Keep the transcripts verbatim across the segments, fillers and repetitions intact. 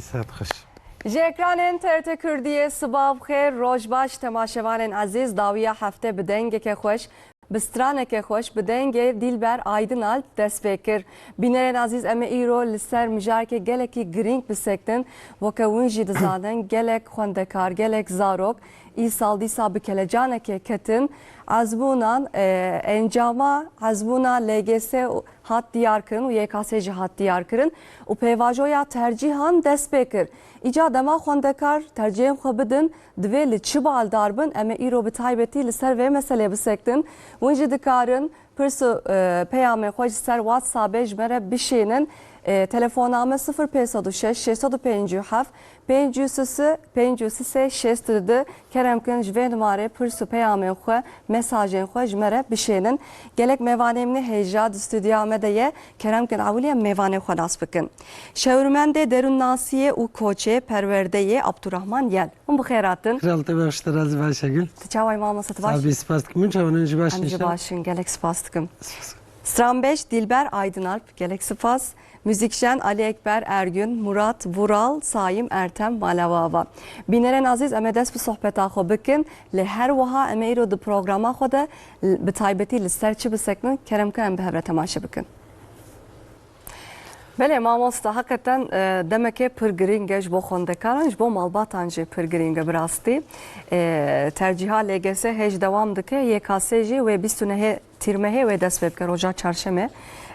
Saet xweş. Ji ekranên T R T Kurdiyê sibav xêr, roj baş temaşevanên ezîz, dawiya hefte bi dengeke xweş, bi straneke xweş, bi dengê Dilber Aydınalp dest pê kir. Bînerên ezîz, em ê îro li ser mijareke gelekî girîng biseknin. Weke hûn jî dizanin, gelek xwendekar, gelek zarok îsal dîsa bi kelecanekê ketin. Ezbûnan, e, encama ezbûna L G S hat diyar kirin û Y K S jî hat diyar kirin û pêvajoya tercîhan dest pê kir. Îca dema xwendekar tercihên xwe bidin, divê li çi baldar bin? Em ê îro bi taybetî li ser vê meselê bisektin. Hûn jî dikarin pirs û, e, peyamên xwe ji ser WhatsAppê ji me re bişênin. E, telefona me sifir pênc sed û şeş, şeş sed û pêncî û heft, pêncî û sê, pêncî û sê, şêst û du. Kerem kin ji vê numarê pirs û peyamên xwe, mesajên xwe ji me re bişênin. Gelek mêvanê min ê hêja di stûdyoya me de ye. Kerem kin ewilî em mêvanê xwe nas bikin. Şewirmendê derûnnasiyê û koçê, perwerdeyê Abdurrahman Yel. Hûn bi xêr hatin. Kral te baş, te razî be Ayşegül. Tu çawa yî mamoste, tu baş? Sabî, spas dikim. Hûn çawa ne, ji baş? Em jî nîşe? Baş in, gelek spas dikim. Spas. Stranbêj Dilber Aydınalp, gelek spas. Muzîkjen Ali Ekber Ergün, Murat Vural, Saim Ertem, Malawava. Bînerên ezîz, em ê dest bi sohbeta xwe bikin. Lê her wiha em ê îro di programa xwe de bi taybetî li ser çi biseknin, kerem ke em bi hev re temaşe bikin. Belê mamosta, heqeten, e, demekê pir girîng e ji bo xwendekaran, ji bo malbatan jî pir girîng e bi rastî. E, tercîha L G S hêj dewam dike, Y K S jî wê bîst û nehê Tîrmehê wê dest pê bike, roja çarşemê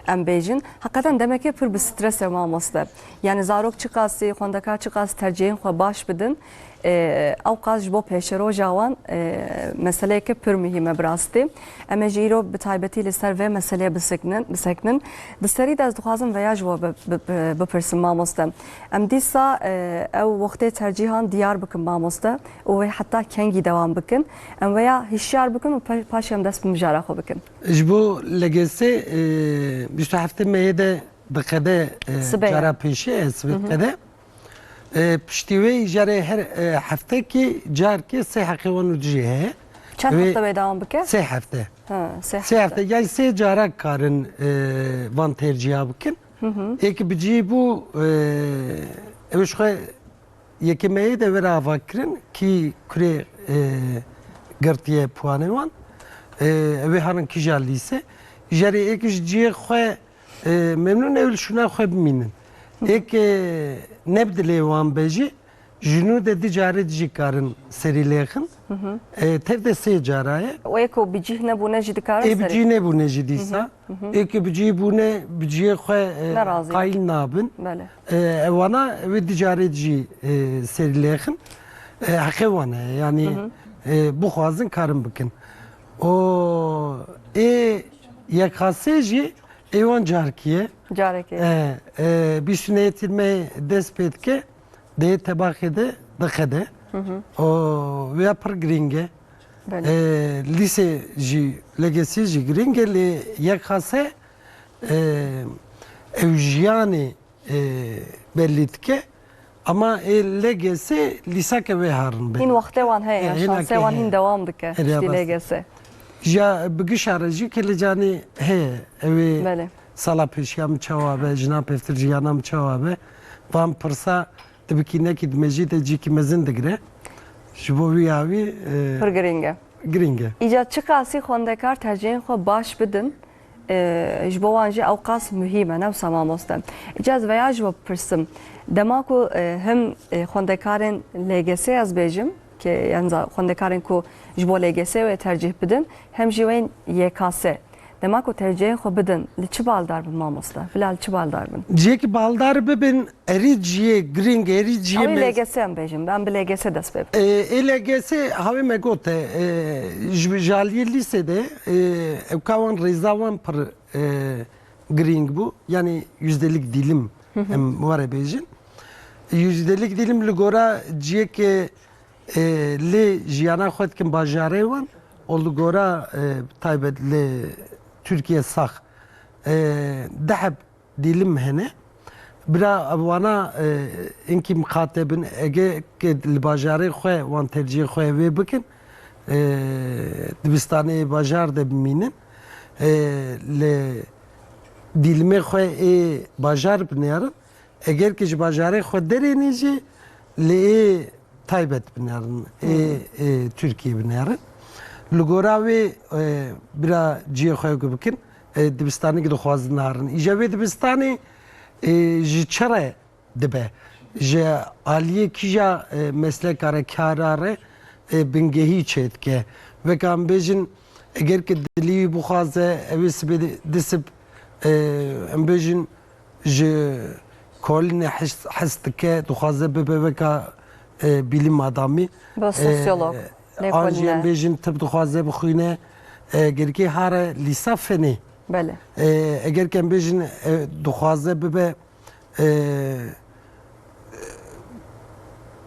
em bêjin. Heqeten demekê pir bi stres e mamoste. Yani zarok çiqasî, xwendekar çiqas tercihên xwe baş bidin, e, ew qas ji bo pêşeroja wan, e, meseleyeke pir muhîm e bi rastî. Em ê jî îro bi taybetî li ser vê meseleyê biseknin, biseknin. Di serî de ez dixwazim veya ji we bi-, bi-, bi-, bipirsim mamoste. Em dîsa, e, ew wextê tercîhan diyar bikin mamoste û wê heta kengî dewam bikin. Em veya hişyar bikin û pa-, paşê em dest bi mijara xwe bikin. Ji bo L G S, e, bîst û heftê meyê de diqede, e, Sibê ye. Cara pêşî, e, sibê Hı hı. diqede. E, piştî wê îjarê her, e, heftekî carkê sê heqê wan û dijî heye. Çend Wê hefte wê dewam bike? Sê hefte. Ha, sê Sê hefte. hefte, yani sê cara karin, e, van tercîha bikin. Hı hı. Êk bi cî bû, e, ew ji xwe yekê meyê de were ava kirin, kî kurê, e, girtiye puanê wan. E, ew ê hanin kîja lîse. Jarê êk ji ciyê xwe, e, memnûn ew li şûna xwe bimînin. Hı hı. Êk, e, ne bi dilê wan be jî, ji nû de di carê dijî karin serî lêxin. Hı hı. E, tev de sê cara ye. Û ê ku bi cih nebûne jî dikarin Ê bi serî. cih nebûne jî dîsa. Hı hı. Hı hı. Ê ku bi cih bûne, bi cihê xwe, e, Nerazî. qayîl nabin. Belê. E, ewana wê di carê jî, e, serî lêxin. E, heqê wan e, yani, Hı hı. e, bixwazin karin bikin. O ê Y K S jî ê wan carkî ye. Carekê. E, e, bîst û nehê Tîrmehê dest pê dike, dê tebaxê de diqede. Hı hı. O, vêya pir girîng e. Belê. E, lîse jî, L G S jî girîng e, lê Y K S, e, ew jiyanê, e, belî dike. Ama ê L G S lîsake wê herin be. Hîn wextê wan heye, E, ya hîn şansê ake wan heye. hîn dewam dike, Heye piştî rast. L G S. Ya bi gişa re jî kelecanê heye. Ew ê Belê. sala pêşiya min çawa be, jina pevtir jiyana min çawa be. Van pirsa tu bikî nekî di mejî de cîkî mezin digire. Ji bo wî ya wî, e, Pir girîng e. girîng e. Îca çiqasî xwendekar tercihên xwe baş bidin, e, ji bo wan jî ew qas muhîm e, ne wisa mamoste. Îca ez veya ji we bipirsim. Dema ku, e, him, e, xwendekarên L G S ez bêjim, ke, yan za-, xwendekarên ku ji bo L G S wê tercih bidin, hem jî wên Y K S. Dema ku tercihên xwe bidin, li çi baldar bin mamoste? Bila li çi baldar bin? Cihekî baldar bibin, erî cihê girîng, erî cihê Ew ê me- L G S em bêjin, em bi L G S dest pê bikin. Ê, ê L G S hawê me got e, e, ji, ji aliyê lîsê de, e, ewka wan rêza wan pir, e, girîng bû. Yani yüzdelik dilim Hı hı. em were bêjin. Yüzdelik dilim li gora cihekê, e, lê jiyana xwe dikin bajarê wan û li gora, e, taybet li Tirkiye sax, e, deh heb dilim hene. Bira wana, e, inkî miqate bin, ege ke li bajarê xwe wan tercihê xwe wê bikin, e, dibistanê bajar de bimînin, e, li dilimê xwe ê bajar binêrin, Eger ki ji bajarê xwe derênî jî li ê taybet binerin, ê, ê Tirkiyê binerin. Li gora wê, e, bira cihê xwe ku bikin, e, dibistanê ki dixwazin narin. Îja wê dibistanê, e, ji çi re dibe? Ji aliyê kîja, e, mesleka re, kara re, e, bingehî çêdike? Weke em bêjin, eger ki dilî wî bixwaze, ew ê sibê di, di sib, e, em bêjin, ji kolînê hes, hes dike, dixwaze bibe weka, e, bîlî madamî. Be sosyolog, E, lê an jî em kolîne. Bêjin tib dixwaze bixwîne, e, gerkê hare lîsa fenê. Belê. E, eger ke em bêjin, e, dixwaze bibe, e,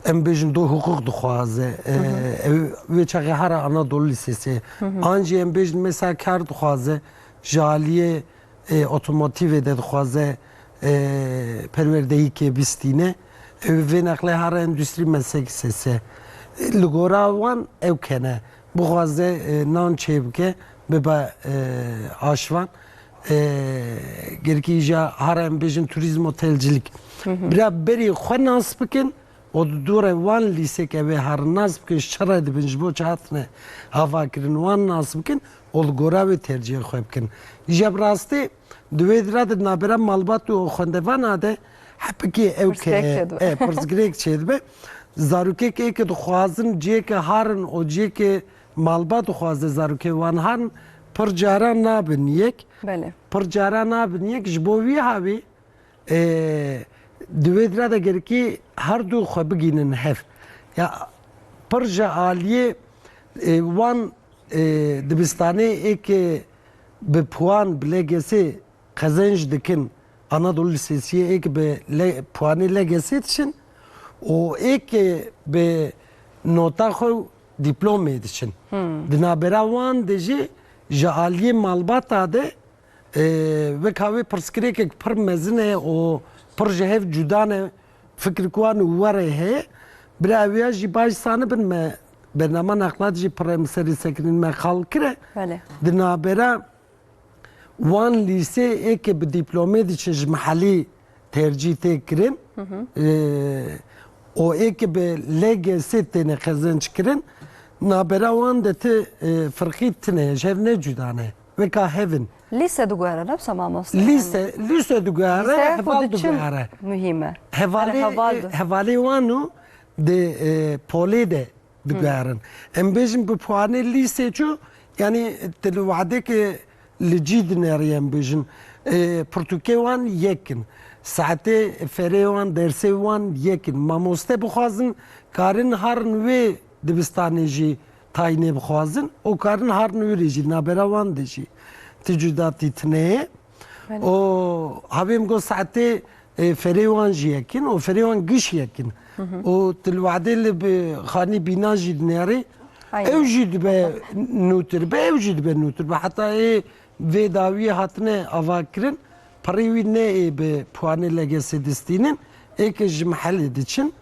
em bêjin do hiqûq dixwaze. E, Hı hı. Ew, wê çaxê hare Anadolu Lisesi. Hı hı. An jî em bêjin mesela kar dixwaze, ji aliyê, e, otomotîvê de dixwaze, e, perwerdehîkê bistîne. Ew vê neqlê hare endûstrî meslek sese. E, li gora wan ew kene. Bixwaze, e, nan çêbike, bibe, e, aşvan. E, gerkî îja hare em bêjin turizm otelcilik. Hı hı. Bira berî xwe nas bikin, û di dû re wan lîsek ev ê herin nas bikin, ji çi re dibin, ji bo çi hatine avakirin, wan nas bikin û li gora wê tercihê xwe bikin. Îja bi rastî di wê dira de nabera malbat û xwendevana de hepikî ew Pirsgirêk ke, çêdibe. E, pirsgirêk çêdibe. Zarokek ê ke dixwazin cihêke harin û cihêke malbat dixwaze zarokê wan harin, pir cara nabin yek. Belê. Pir cara nabin yek, ji bo wî havî, e, di wê dira de gerkî her du xwe bigînin hev. Ya, pir ji aliyê, e, wan, e, dibistanê ê ke bi puan, bi L G S qezenc dikin, Anadolu Lisesiyê ê ke bi le, puanê L G S diçin û ê ke bi nota xwe û dîplomê diçin. Hmm. Di navbera wan de jî ji aliyê malbata de, e, weka wê pirsgirêkek pir mezin e û pir ji hev cuda ne, fikirek wan û werê heye. Bira ew ya jî baş zanibin, me bernama nexlat jî pir em serê sekinîn me xal kire. Belê. Di navbera wan lîsê ê ke bi dîplomê diçin ji mihelî tercîh tê kirin, Hı hı. e, û ê ke bi L G S têne qezenc kirin, navbera wan de ti, e, firqî tine, ji hev ne cuda ne. Weka hev in. Lîse diguhere, ne wisa mamoste? Lîse, lîse diguhere, Lîse heval xwe diçin diguhere. Muhîm e. Hevalê, Erê, heval e, bi. Hevalê wan û di, e, polê de diguherin. Em bêjin bi puanê lîsê çû, yanî tu li wadeke li cî dinerî em bêjin. E, pirtûkê wan yek in. Saetê ferê wan, dersê wan yek in. Mamoste bixwazin, karin harin wê dibistanê jî tayînê bixwazin û karin harin wê rê jî, nabera wan de jî ti cudatî tine ye. Belê. Û havê min got saetê, e, ferê wan jî yek in û ferê wan giş yek in. Hı hı. Û tu li wadê li bi xanî bîna jî dinerî, Aynen. Ew jî dibe nûtir be, ew jî dibe nûtir be. Heta ê vê dawiyê hatine ava kirin, pirî wî ne ê bi puanê L G S distînin, ê ke ji mihelê diçin.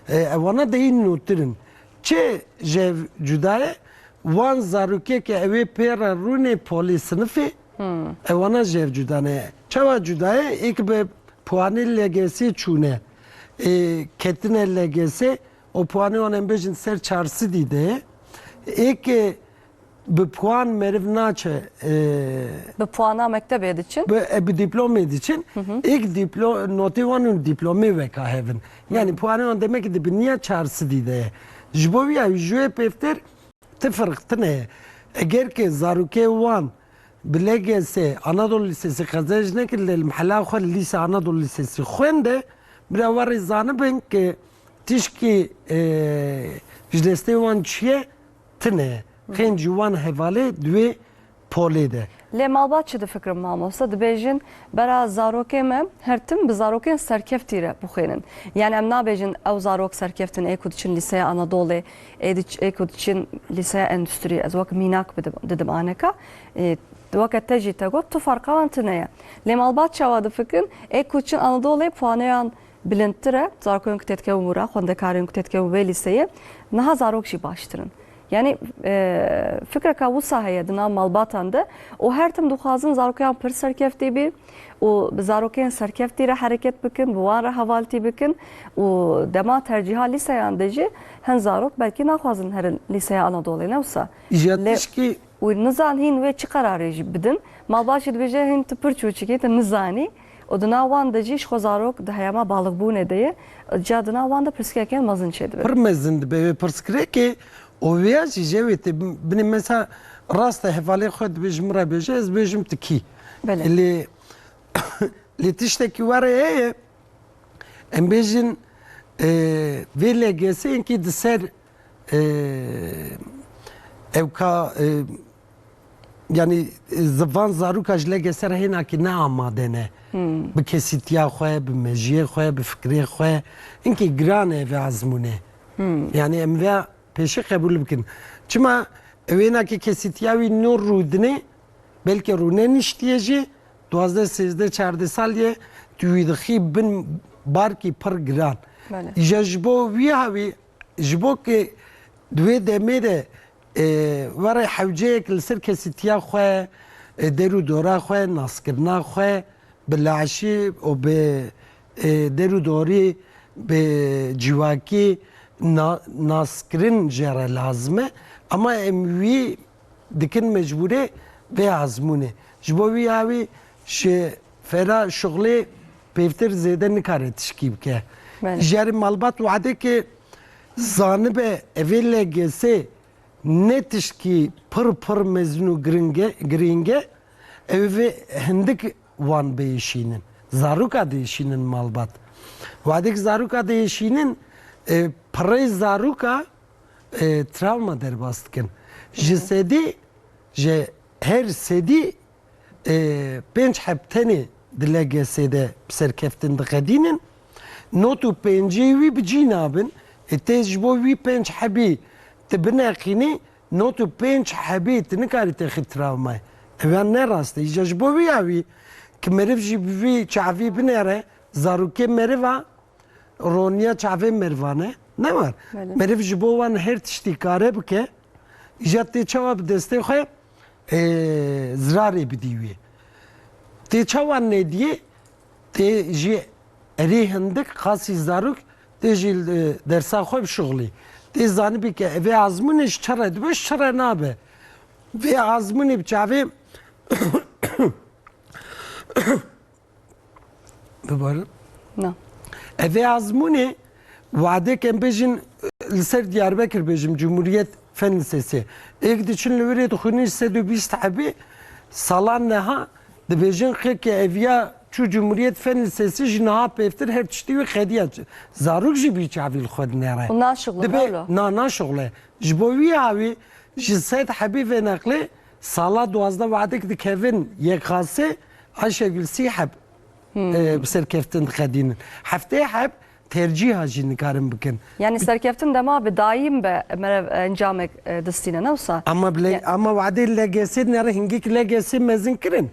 E, ewana de hîn nûtir in. Çi ji hev cuda ye? Wan zarokê ke ew ê pê re rûnê polê sinifê, Hmm. ewana ji hev cuda ne. Çawa cuda ye? Ê ke bi puanê L G S çûne, e, ketine L G S, û puanê wan em bêjin ser çar sedî de ye. Ê ke bi puan meriv naçe, e, Bi puana mektebê diçin? Bi, e, bi dîplomê diçin. Hı hı. Ê ke dîplo-, notê wan û dîplomê weka hev in. Yanî Hı. puanê wan demek ki di biniya çar sedî de ye. Ji bo wî ya ji wê pêvtir ti firq tine ye. Eger ke zarokê wan bi L G S Anadolu Lisesi qezenc nekir, lê li mihela xwe li Lîse Anadolu Lisesi xwende, bira we rê zanibin ke tişkî, e, ji destê wan çiye tine. Hı. Xêncî wan hevalê di wê polê de. Lê malbat çi difikirin mamoste? Dibêjin, bera zarokê me her tim bi zarokên serkeftî re bixwînin. Yani em nabêjin ew zarok serkeft in ê ku diçin Lîseya Anadolê, ê diç-, ê ku diçin Lîseya Endûstrî. Ez wek mînak bidim, didim aneka. Ê, weke te jî te got, tu ferqa wan tune ye. Lê malbat çawa difikirin? Ê ku diçin Anadolê puaneyan bilindtir e, zarokên ku têdikevin wira, xwendekarên ku têdikevin wê lîseyê, niha zarok jî baştir in. Yani, e, fikreka wisa heye di nav malbatan de û her tim dixwazin zarokan pir serkeftî bî û bi zarokên serkeftî re hereket bikin, bi wan re hevaltî bikin û dema tercîha lîseyan de jî hin zarok belkî naxwazin herin lîseya Anadolê, ne wisa? Îja Lê tişkî û nizan hîn wê çi qerarê jî bidin. Malbat jî dibêje hîn tu pir çûçik î, tu nizanî û di nav wan de jî ji xwe zarok di heyama balixbûnê de ye. Ca di nav wan de pirsgirêkên mezin çêdibe. Pir mezin dibe wê pirsgirêkê û vêya jî jewê tê binê mesela rast e hevalê xwe dibê ji min re bêje, ez bêjim tu kî. Belê. Lê, lê tiştekî were heye, em bêjin, e, vê L G S'ê inkî di ser, e, ew ka, e, yani, e, zivan zaroka ji L G S re hênakî ne amade ne. Hmm. Bi kesîtiya xwe, bi mejiyê xwe, bi fikrê xwe. Inkî giran e vê ezmûnê. Hmm. Yani em vê pêşî qebûl bikin. Çima ew hênakî kesîtiya wî nû rûdinê, belkî rûneniştiye jî, duwazdeh, sêzdeh, çardeh sal ye, tu wî dixî bin barkî pir giran. Belê. Îja ji bo wî hawî, ji bo ke di wê demê de, e, were hewceyek li ser kesîtiya xwe, e, der û dora xwe, naskirina xwe, bi laşî û bi, e, der û dorî, bi civakî na-, naskirin jê re lazim e. Ama em wî dikin mecbûrê vê ezmûnê. Ji bo wî ya wî ji fera şuxlê pêvtir zêde nikare tişkî bike. Belê. Ji yarê malbat wadê ke zanibe evê L G S ne tişkî pir pir mezin û giring e, girîng e, ew vê hindik wan bêşînin. Zaroka dêşînin malbat. Wadek zaroka dêşînin, e, pirê zaroka, e, travma derbas dikin. Ji Hı. sedî, ji her sedî, e, pênc heb tenê di L G S de bi serkeftin dixedînin. Not û pêncê wî bi cî nabin. E, tê ji bo wî pênc hebî tu bineqînî, not û pênc hebî tu nikarî te xî travmayê. Ev ya ne rast e. Îca ji bo wî ya wî ki meriv jî bi vî çavî binêre, zarokê meriva roniya çavê merivan e. Ne var? Belê. Meriv ji bo wan her tiştî kare bike, îca tê çawa bi destê xwe, e, zirarê bidî wê. Tê çawa nediyê, tê jî erê hindik qasî zarok, tê jî, e, dersa xwe bişuxlî. Tê zanibî ke evê azmûnê ji çi re dibe, ji çi re nabe. Vê azmûnê bi çavê Bibarin. Na. Evê azmûnê wadek em bêjin li ser Diyarbekir bêjim Cumhuriyet Fen Lisesi. Êk diçin li wirê dixwînin sed û bîst hebî sala neha dibêjin qê ke eviya çû Cumhuriyet Fen Lisesi ji niha pêvtir her tiştî wî xediya. Zarok jî bî çavî li xwe dinêre. Û naşixulin, Dibê, welo? Na, naşixule. Ji bo wî hawî ji sed hebî vê neqlê sala duwazdeh wadek dikevin yek xasê Ayşegül sî heb, Hmm. e, bi serkeftin dixedînin. Heftê heb tercîha jî nikarin bikin. Yani serkeftin dema bi dayîm be merev encamek, e, distîne, ne wisa? Ama bile, Ya- ama wadê L G S nere hingik L G S mezin kirin.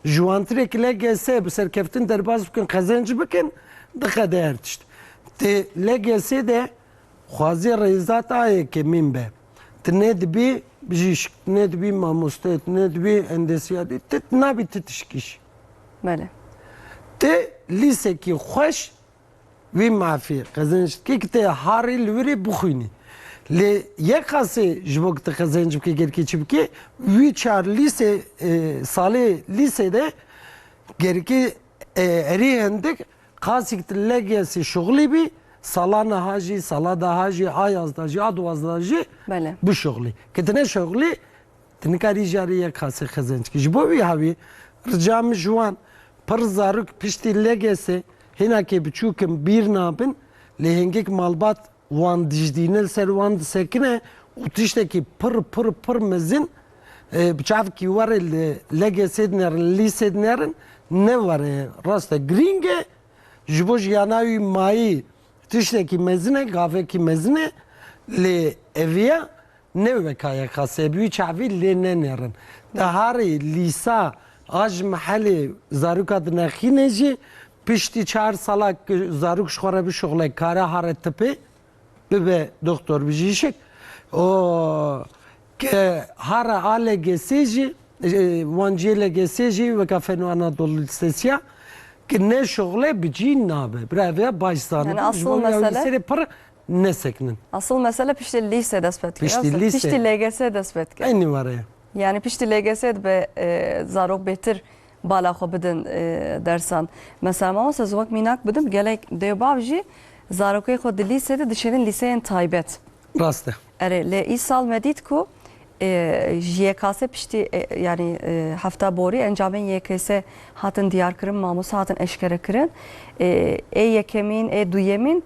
Ji wantirê ki L G S bi serkeftin derbas bikin, qezenc bikin, dixede her tişt. Tê L G S de xwazê rêza ta yekemîn be. Tu ne dibî bijîşk, ne dibî mamoste, ne dibî endesiyarî, tu nabî tu tişkî jî. Belê. Tu lîsekî xweş wî mafî qezenc dikî ki tê harî li wirî bixwînî. Lê yek qasê ji bo ki tu qezenc bikî, gerkî çi bikî? Wî çar lîsê, e, salê lîsê de gerkî, e, erî hindik qasîk tu L G S şuxlî bî, sala niha jî, sala daha jî, a yazdeh jî, a duwazdeh jî Belê. bişuxlî. Ki tu ne şuxlî, tu nikarî jarê yek qasê qezenc kî. Ji bo wî hawî rica min ji wan pir zarok piştî L G S hênakê biçûk in bîr nabin, lê hingik malbat wan dijdîne, li ser wan disekine û tiştekî pir, pir, pir mezin, e, bi çavkî were li L G S dinêrin, li lîsê dinêrin, ne were rast e. Girîng e, ji bo jiyana wî mayî tiştekî mezin e, gavekî mezin e, lê eviya ne weka yek xasê bi wî çavî lê nenêrin. Deharê lîsa a ji mehelê zaroka dinexîne jî piştî çar sala ku zarok ji xwe re bişuxle kare hare tipê bibe doktor bijîşik. O ke hara a L G S jî, e, wan cihê L G S jî weka Feno Anadolu Lisesiya, ki ne şuxle bi cî nabe. Bira vê baş zanibin. Yani asıl Ji bo wî ew mesele, li serê pir nesekinin. Asıl mesele piştî lîse dest pê dike. Piştî Yoksa lîse. Piştî L G S dest pê dike. Eynî were ye. Yani piştî L G S dibe, e, zarok bêtir bala xwe bidin, e, dersan. Mesela mamoste, ez wek mînak bidim, gelek dê û bav jî zarokê xwe di lîse de dişênin lîseyên taybet. Rast e. Erê, lê îsal me dît ku, e, ji Y K S piştî, e, yani, e, hefta borî encamên Y K S hatin diyarkirin, mamoste hatin eşkerekirin. E, ê yekemîn, ê duyemîn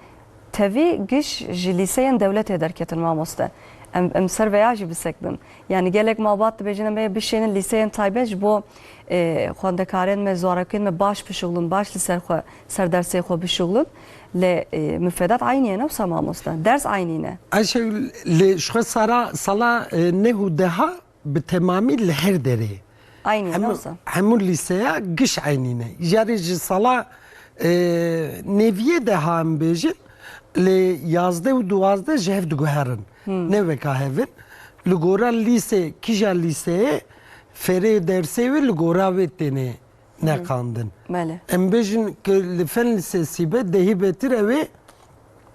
tevî giş ji lîseyên dewletê derketin mamoste. Em, em ser veya jî biseknin. Yani gelek malbat dibêjin em ê bişênin lîseyên taybet ji bo, e, xwendekarên me, zarokên me baş bişuxulin, baş li ser xwe, ser dersê xwe bişuxulin. Lê, e, mifredat eynî ye, ne wisa mamoste? Ders eynî ne? Ayşegül, lê ji xwe sara, sala, e, neh û deha bi temamî li her derê. Eynî ye, ne wisa? Hemû lîseya giş eynî ne. Jarê ji sala, e, nêviyê de ha em bêjin, lê yazdeh û duwazdeh ji hev diguherin. Hmm. Ne weka hevin. Li gora lîse, kîja lîseyê, ferê dersê wê li gora wê têne neqandin. Belê. Em bêjin ki li fen lisesî be, dehî betir ew ê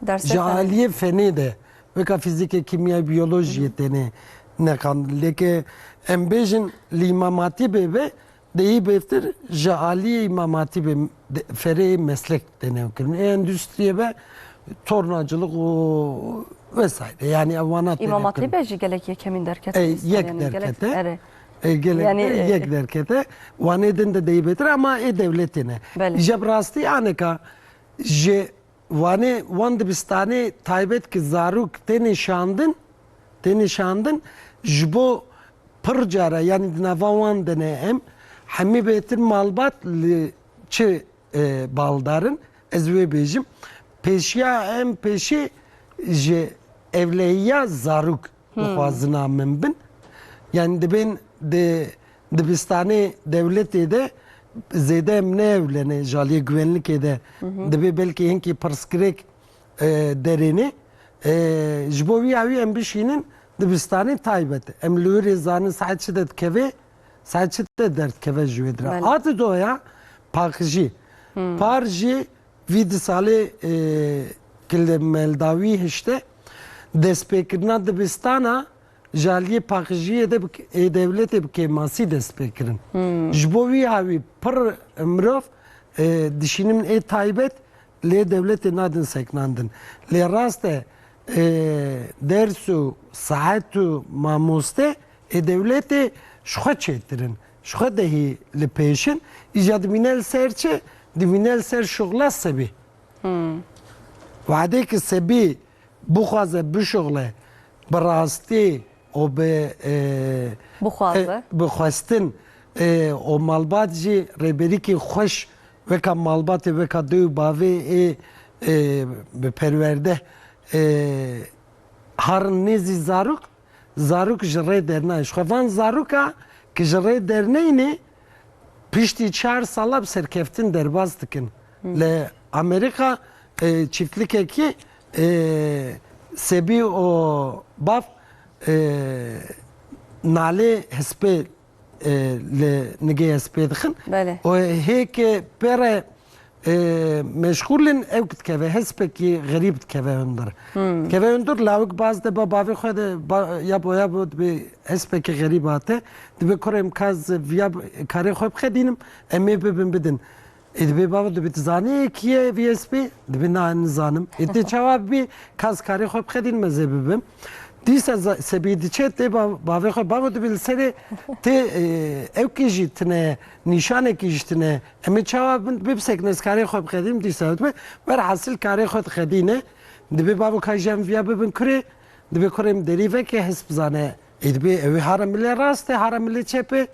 Dersê ji fen. Aliyê fenê de, weka fîzîkê, kîmyayê, biyolojiyê têne neqandin. Lê ke em bêjin li Îmam Hatîbê be, dehî betir ji aliyê Îmam Hatîbê de, ferê meslek têne kirin. Ê endûstriyê be, tornacılık û vesaire. Yani ev wana têne Îmam kirin. Hatîbê jî gelek yekemîn derket. E, yek yani derkete. Erê. E, gelek yani, de, e, yek derkete. Wanê din de dehî betir ama ê dewletê ne. Belê. Îja bi rastî aneka ji wanê wan dibistanê taybet ki zarok têne şandin, têne şandin, ji bo pir cara, yani di nava wan de ne em, hemî bêtir malbat li çi, e, baldarin, ez wê bêjim. Pêşiya em pêşî ji ewlehiya zarok Hmm. dixwazina min bin. Yani dibên di dibistanê dewletê de zêde em neewlene ji aliyê güvenlikê de. Hı hı. Dibê belkî hinkî pirsgirêk, e, derêne. E, ji bo wî awî em bişînin dibistanê taybet. Em li wir ê zanin saet çi de dikeve, saet çi de derdikeve ji wê dira. Belê. A didoya paqijî. Hmm. Par jî vî di salê, e, ki li Meldawî hişte destpêkirina dibistana ji aliyê paqijiyê de bi k-, ê dewletê bi kêmasî dest pê kirin. Hmm. Ji bo wî hawî pir mirov, e, dişînin ê taybet lê dewletê nadin seknandin. Lê rast e, e, ders û saet û mamoste ê dewletê ji xwe çêtir in, ji xwe dehî li pêş in. Îca dimîne li ser çi? Dimîne li ser şuxla sebî. Hmm. Wadê ki sebî bixwaze bişuxle, bi rastî û bi, e, Bixwaze. e, bi xwestin, e, û malbat jî rêberîkî xweş weka malbatê, weka dê û bavê ê, e, bi perwerde, e, harin nêzî zarok, zarok ji rê dernayê. Ji xwe van zaroka ki ji rê derneyne, piştî çar sala bi serkeftin derbas dikin. Hmm. Li Amerîka, e, çiftlikekî, e, sebî û bav, e, nalê hespê, e, li nigê hespê dixin. Belê. Û hê ke pê re, e, meşxûl in, ew dikeve, hespekî xerîb dikeve hundir. Hmm. Dikeve hundir, lawik baz de ba bavê xwe de, ba, ya bo, ya bo, dibê hespekî xerîb hate. Dibê kurê min ka ez viya karê xwe bixedînim, em ê bibin bidin. Ê dibê bavo, dibê tu zanî kî ye vî S P? Dibê na, nizanim. Ê tê çawa bibî, ka ez karê xwe bixedînim, ez ê bibim. Dîsa za-, sebî diçe tê ba-, bavê xwe, bavo, dibê li serê tê, e, ew kî jî tine, nîşanekî jî tine. Em ê çawa bin, dibê bisekine ez karê xwe bixedînim, dîsa dibê. Werhasil karê xwe dixedîne. Dibê bavo, ka jî em viya bibin kurê. Dibê kurê min derî veke, hesp zane. Ê dibê ew ê hara milê rast e, hara milê çep e.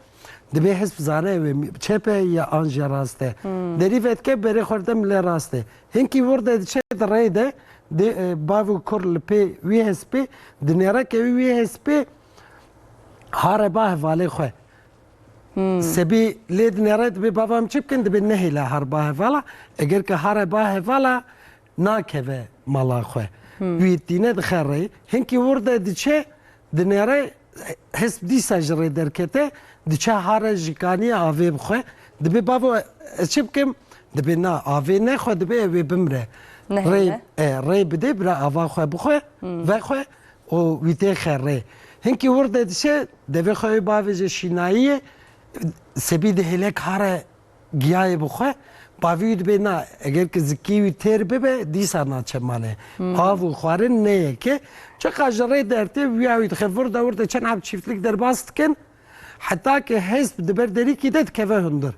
Dibê hesp zane ew ê mi-, çep e ya an jî rast e. Hmm. Derî vedike berê xwe de milê rast e. Hinkî wir de diçe di rê de, dê, e, bav û kur li pê wî hespê, dinêre ke wî wî hespê hare ba hevalê xwe. Hmm. Sebî lê dinêre dibê bava em çi bikin, dibê nehêle har ba hevala. Eger ke hare ba hevala, nakeve mala xwe. Wî tîne dixe rê. Hinkî wir de diçe, dinêre, hesp dîsa ji rê derkete, diçe hare ji kaniyê avê bixwe. Dibê bavo, ez çi bikim? Dibê na, avê nexwe, dibê ew ê bimre. Nehêle. Rê, e, rê bidê bira ava xwe bixwe, vexwe û wî têxe rê. Hinkî wir de diçe, devê xwe wê bavêje şînayiyê, sebî dihêle kare giyayê bixwe, bavî wî dibê na, eger ki zikî wî têr bibe, dîsa naçe malê. Av û xwarin neyeke, çiqa ji rê dertê, wîya wî dixe vir de wir de çend heb çîftlik derbas dikin, heta ki hesp di ber derîkî de dikeve hundir.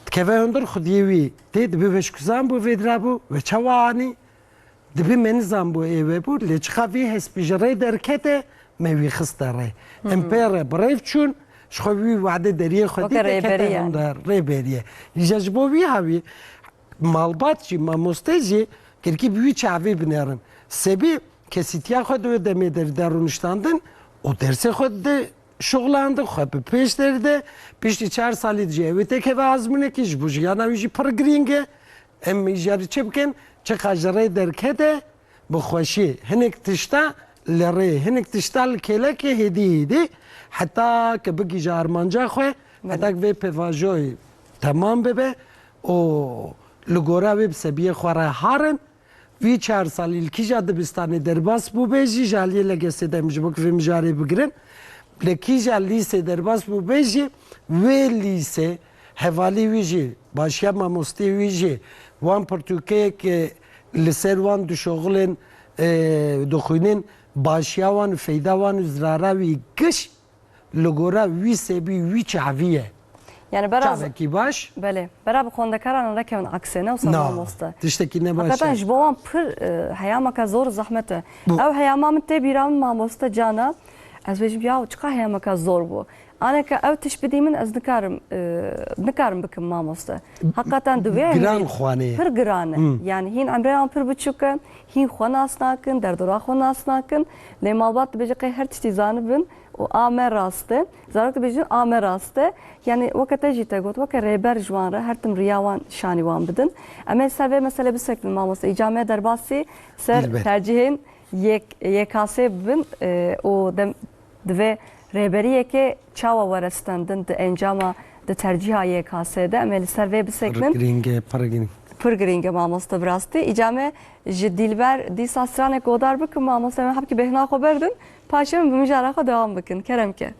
Dikeve hundir xwediyê wî tê, dibê veşkuzan bû vê dira bû, ve çawa anî? Dibê me nizan bû ê we bû, lê çiqa vî hespî ji rê derkete, me wî xiste rê. Em pê re bi rêv çûn, ji xwe wî wade deriyê xwe Weke dî, te kete rêberî yani. Hunda rêberiyê. Îja ji bo wî hawî, malbat jî, mamoste jî, kirkî bi wî çavê binêrin. Sebî kesîtiya xwe di wê demê de, de rûniştandin û dersê xwe de şuxlandin, xwe bi pêş deride, piştî çar salî dijî ew ê têkeve azmûnekî, ji bo jiyana wî jî pir girîng e. Em îjarî çi bikin? Çiqa ji rê derkete, bi xweşî. Hinek tişta li rê, hinek tişta li kêlekê hêdî hêdî, heta ke bigihîje armanca xwe, Belê. Heta ke vê pêvajoyê temam bibe û li gora wê bi sebiyê xwe re harin. Vî çar salî li kîja dibistanê derbas bûbe jî, ji aliyê L G S'ê de em ji bo ku vê mijarê bigirin, li kîja lîsê derbas bûbe jî, wê lîsê, hevalî wî jî, başiya mamosteyê wî jî, wan pirtûkeyê ke li ser wan dişoxilên, e, dixwînin, başiya wan û feyda wan û zirara wî giş, li gora wî sebî wî çavî ye. Yani bera Çavekî baş. Belê. Bera bi xwendekaran re kevin aksê, ne wisa Na, mamoste. Tiştekî ne baş Hakikaten e. Ji bo wan pir, e, heyameke zor zehmet e. Bu- Ew heyama min tê bîra min mamoste cana. Ez bêjim ya çiqa heyameke zor bû. Aneke ew tişt bidî min ez nikarim, e, nikarim bikim mamoste. Hakikaten di wê Giran emrê xwanê. Pir giran e. Hmm. Yani hîn emrê wan pir biçûk e, hîn xwe nas nakin, derdora xwe nas nakin. Lê malbat dibêje qey her tiştî zanibin. Û a me rast e. Zarok dibêjin a me rast e. Yani weke te jî te got, weke rêber ji wan re her tim riya wan şanî wan bidin. Em ê ser vê mesele bisekinin mamoste. Îca me derbasî ser Dilber. Tercihên yek, Y K S bibin, e, û dem, divê rêberiyeke çawa were stendin di encama, di tercîha Y K S de. Em ê li ser vê bisekinin. Pir girîng e, pir girîng. Pir girîng e mamoste bi rastî. Îca me ji Dilber dîsa stranek godar bikin mamoste, em hebkî bêhna xwe berdin. Paşê min bi mijara xwe dewam bikin. Kerem ke.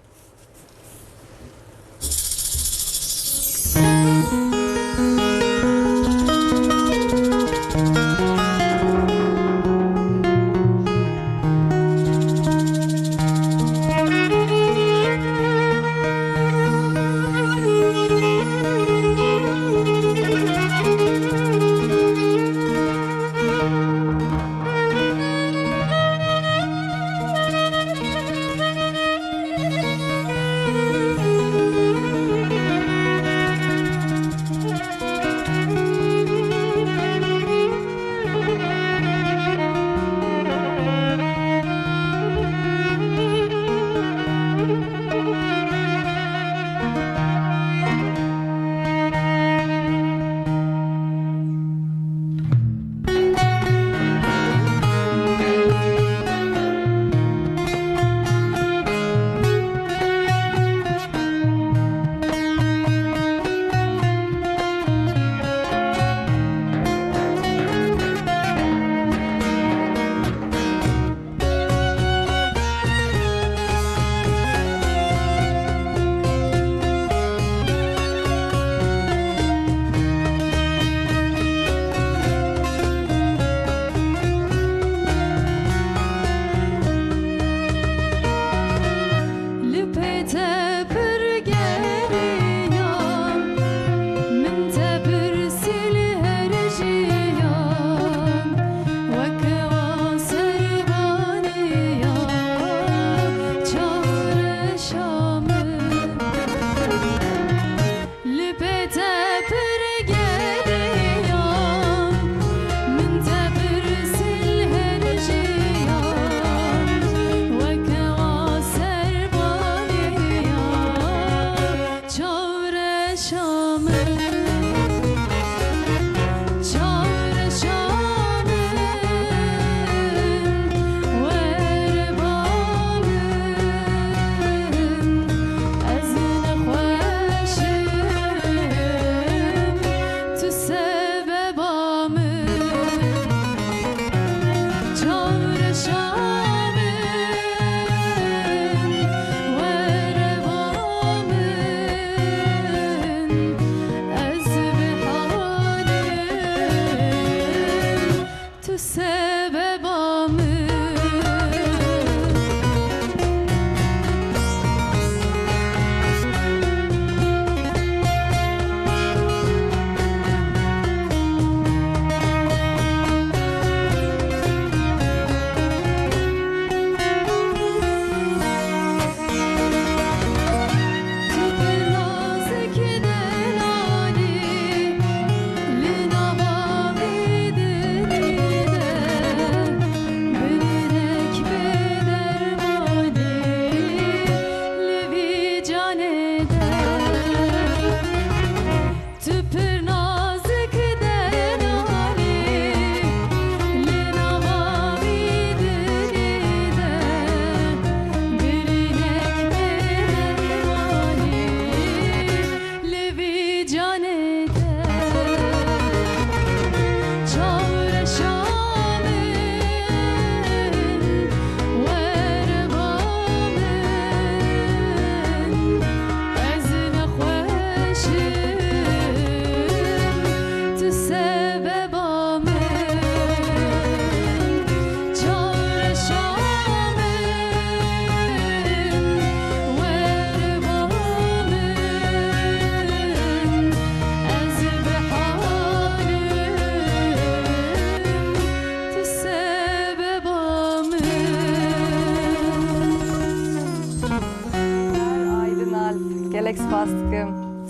Dikim.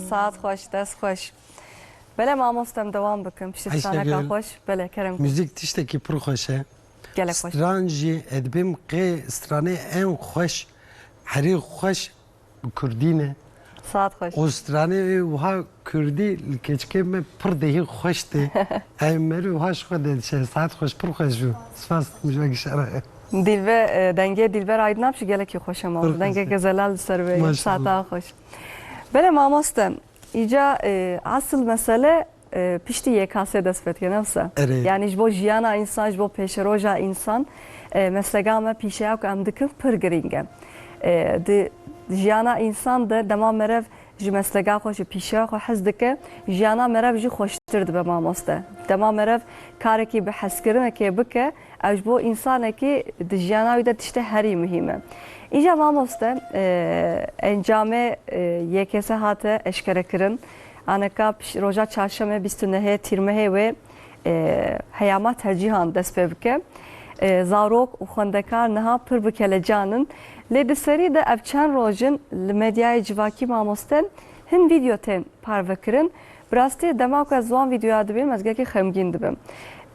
Saet xweş, dest xweş. Belê mamoste, em dewam bikin. Piştî straneka xweş. Belê, kerem. Muzîk tiştekî pir xweş e. Gelek xweş. Stran jî ez dibêm qê stranê en xweş, herî xweş kurdî ne. Saet xweş. Û stranê wê wiha kurdî li keçikê me pir dehî xweş tê. Em meriv wiha ji xwe derdişe. Saet xweş, pir xweş bû. Spas, mijwek şere. Dilber, e, dengê Dilber Aydın Apşi gelekî xweş e, mamoste. Dengeke zelal li ser wê. Maşallah. Saeta xweş. Belê mamoste, îca, e, asıl mesele, e, piştî Y K S dest pê dike, ne wisa? Erê. Yani ji bo jiyana însan, ji bo pêşeroja însan, e, mesleka me, pîşeya ku em dikin pir girîng e. E, di jiyana însan de dema merev ji mesleka xwe, ji pîşeya xwe hez dike, jiyana merev jî xweştir dibe, mamoste. Dema merev karekî bi hezkirinekê bike, ew ji bo însanekî di jiyana wî de tiştê herî muhîm e. Îja mamoste, e, encamê, e, Y K S hate eşkerekirin. Aneka piş-, roja çarşemê bîst û nehê Tîrmehê wê, e, heyama tercîhan dest pê bike. E, zarok û xwendekar niha pir bi kelecan in. Lê di serî de ev çend roj in li medyayê civakî, mamoste, hin vîdeo tên parvekirin. Bi rastî dema ku ez wan vîdeoya dibînim, ez gelekî xemgîn dibim.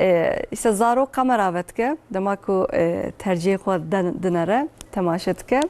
E, îşte zarok kamera vedike, dema ku, e, tercihê xwe den-, dinere, temaşe dike.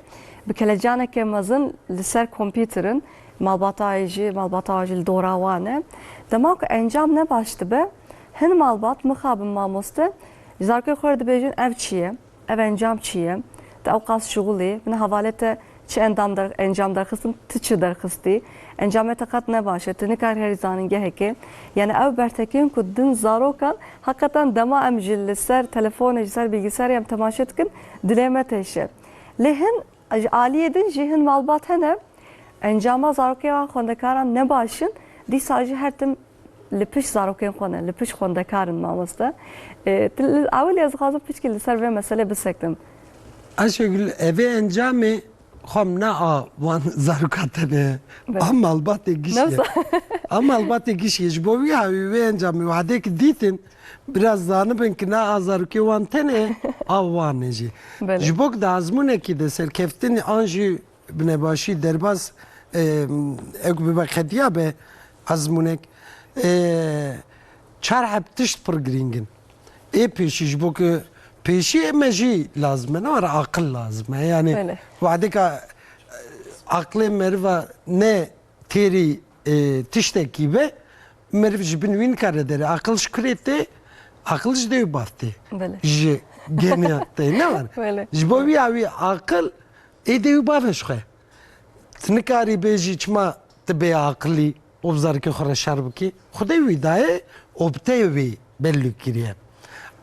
Bi kelecaneke mezin li ser kompîter in, malbata wê jî, malbata wan jî li dora wan e. Dema ku encam ne baş dibe, hin malbat mixabin, mamoste, ji zarokê xwe re dibêjin, ev çi ye? Ev encam çi ye? Tu ewqas şixulî, min hevalê te çi endam der-, encam derxistin, tu çi derxistî? Encamê te qet ne baş e, tu nikarî herî zanîngehekê. Yani ew bertekên ku din zarokan, heqeten dema em ji li ser telefonê, ji ser bilgisayarê em temaşe dikin, dilê me têşe. Lê hin, ji aliyê din jî hin malbat hene, encama zarokê wan xwendekaran ne baş in, dîsa jî her tim li pişt zarokên xwe ne, li pişt xwendekar in, mamoste. E, tu li, ewilî ez dixwazim piçkî li ser vê meselê biseknim. Ayşegül, evê encamê xwe ne a wan zaroka tenê, a malbatê gişt ye. A malbatê gişt ye. Ji bo wî hawî wê encamê wadê ki dîtin, biraz zanibin ki ne a zarokê wan tenê, a wan e jî. Belê. Ji bo ki di azmûnekî de serkeftin an jî bi nebaşî derbas, e, ew bibe qediya be ezmûnek, e, çar heb tişt pir girîng in. Ê pêşî, ji bo ku pêşî ê me jî lazim e, ne were aqil lazim e. Yani, belê, wadeka, e, aqilê meriva ne têrî, e, tiştekî be, meriv ji bin wî nikare derê. Aqil ji kurê tê, aqil ji dê û bav tê. Belê. Ji geniya tê, ne were? Belê. Ji bo wî ya wî aqil ê dê û bavê ji xwe. Tu nikarî bêjî çima tu bê aqilî û bi zarokê xwe re şer bikî. Xwedê wî daye û bi te wî belli kiriye.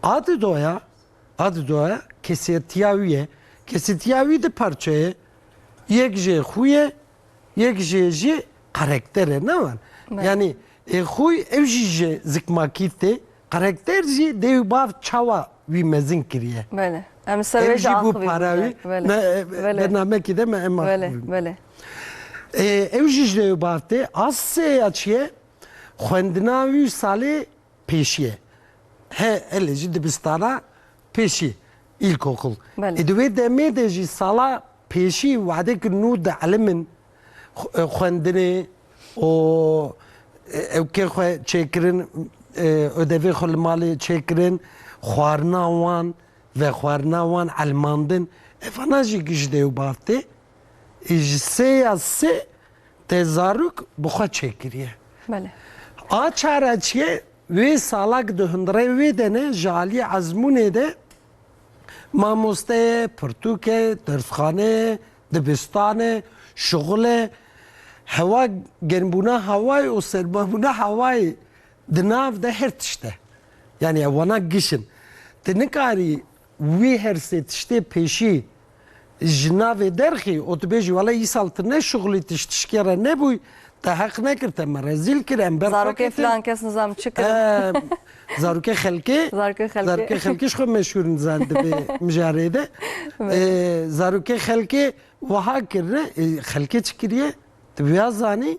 A didoya, a didoya kesetiya wî ye. Kesetiya wî di parçe ye. Yek jê xwî ye, yek jê jî karakter e, ne wan? Belê. Yani, ê xwî ew jî ji zikmakî tê, karakter jî dê û bav çawa wî mezin kiriye. Belê. Em ser vê jî bû para wî. Belê. Ne, e, belê, bernamekî de me em. Belê, belê. E, ew jî ji dê û bav tê. A sê ya çi ye? Xwendina wî salê pêşî ye. He, hele jî dibistana pêşî, îlkokul. Belê. E, di wê demê de jî sala pêşî wadek nû dielimin, xu-, e, xwendinê û, e, ewkê xwe çêkirin, e, ödevê xwe li malê çêkirin, xwarina wan, vexwarina wan, elmandin. Evana jî giş dê û bav tê. E, ji sê ya sê te zarok bi xwe çêkiriye. Belê. A çar a çi ye? Wê salak di hundirê wê de ne, ji alî ezmûnê de mamoste ye, pirtûk e, dersxane ye, dibistan e, şixul e, hewa, germbûna hewayê û sermabûna hewayê di nav de her tişt e. Yani ewana giş in. Tu nikarî wî her sê tiştê pêşî ji navê derxî û tu bêjî, wele îsal tu ne şixulî, tu ji tişkê re nebûy, te heq nekir, te me rezîl kir, em ber xwe ketin. Zarokê filan kes nizam çi kirin. Em, zarokê xelkê, zarokê xelkê, zarokê xelkê ji xwe meşhûr in zan di vê mijarê de. Belê. E, zarokê xelkê wiha kirine, e, xelkê çi kiriye? Tu vêya zanî,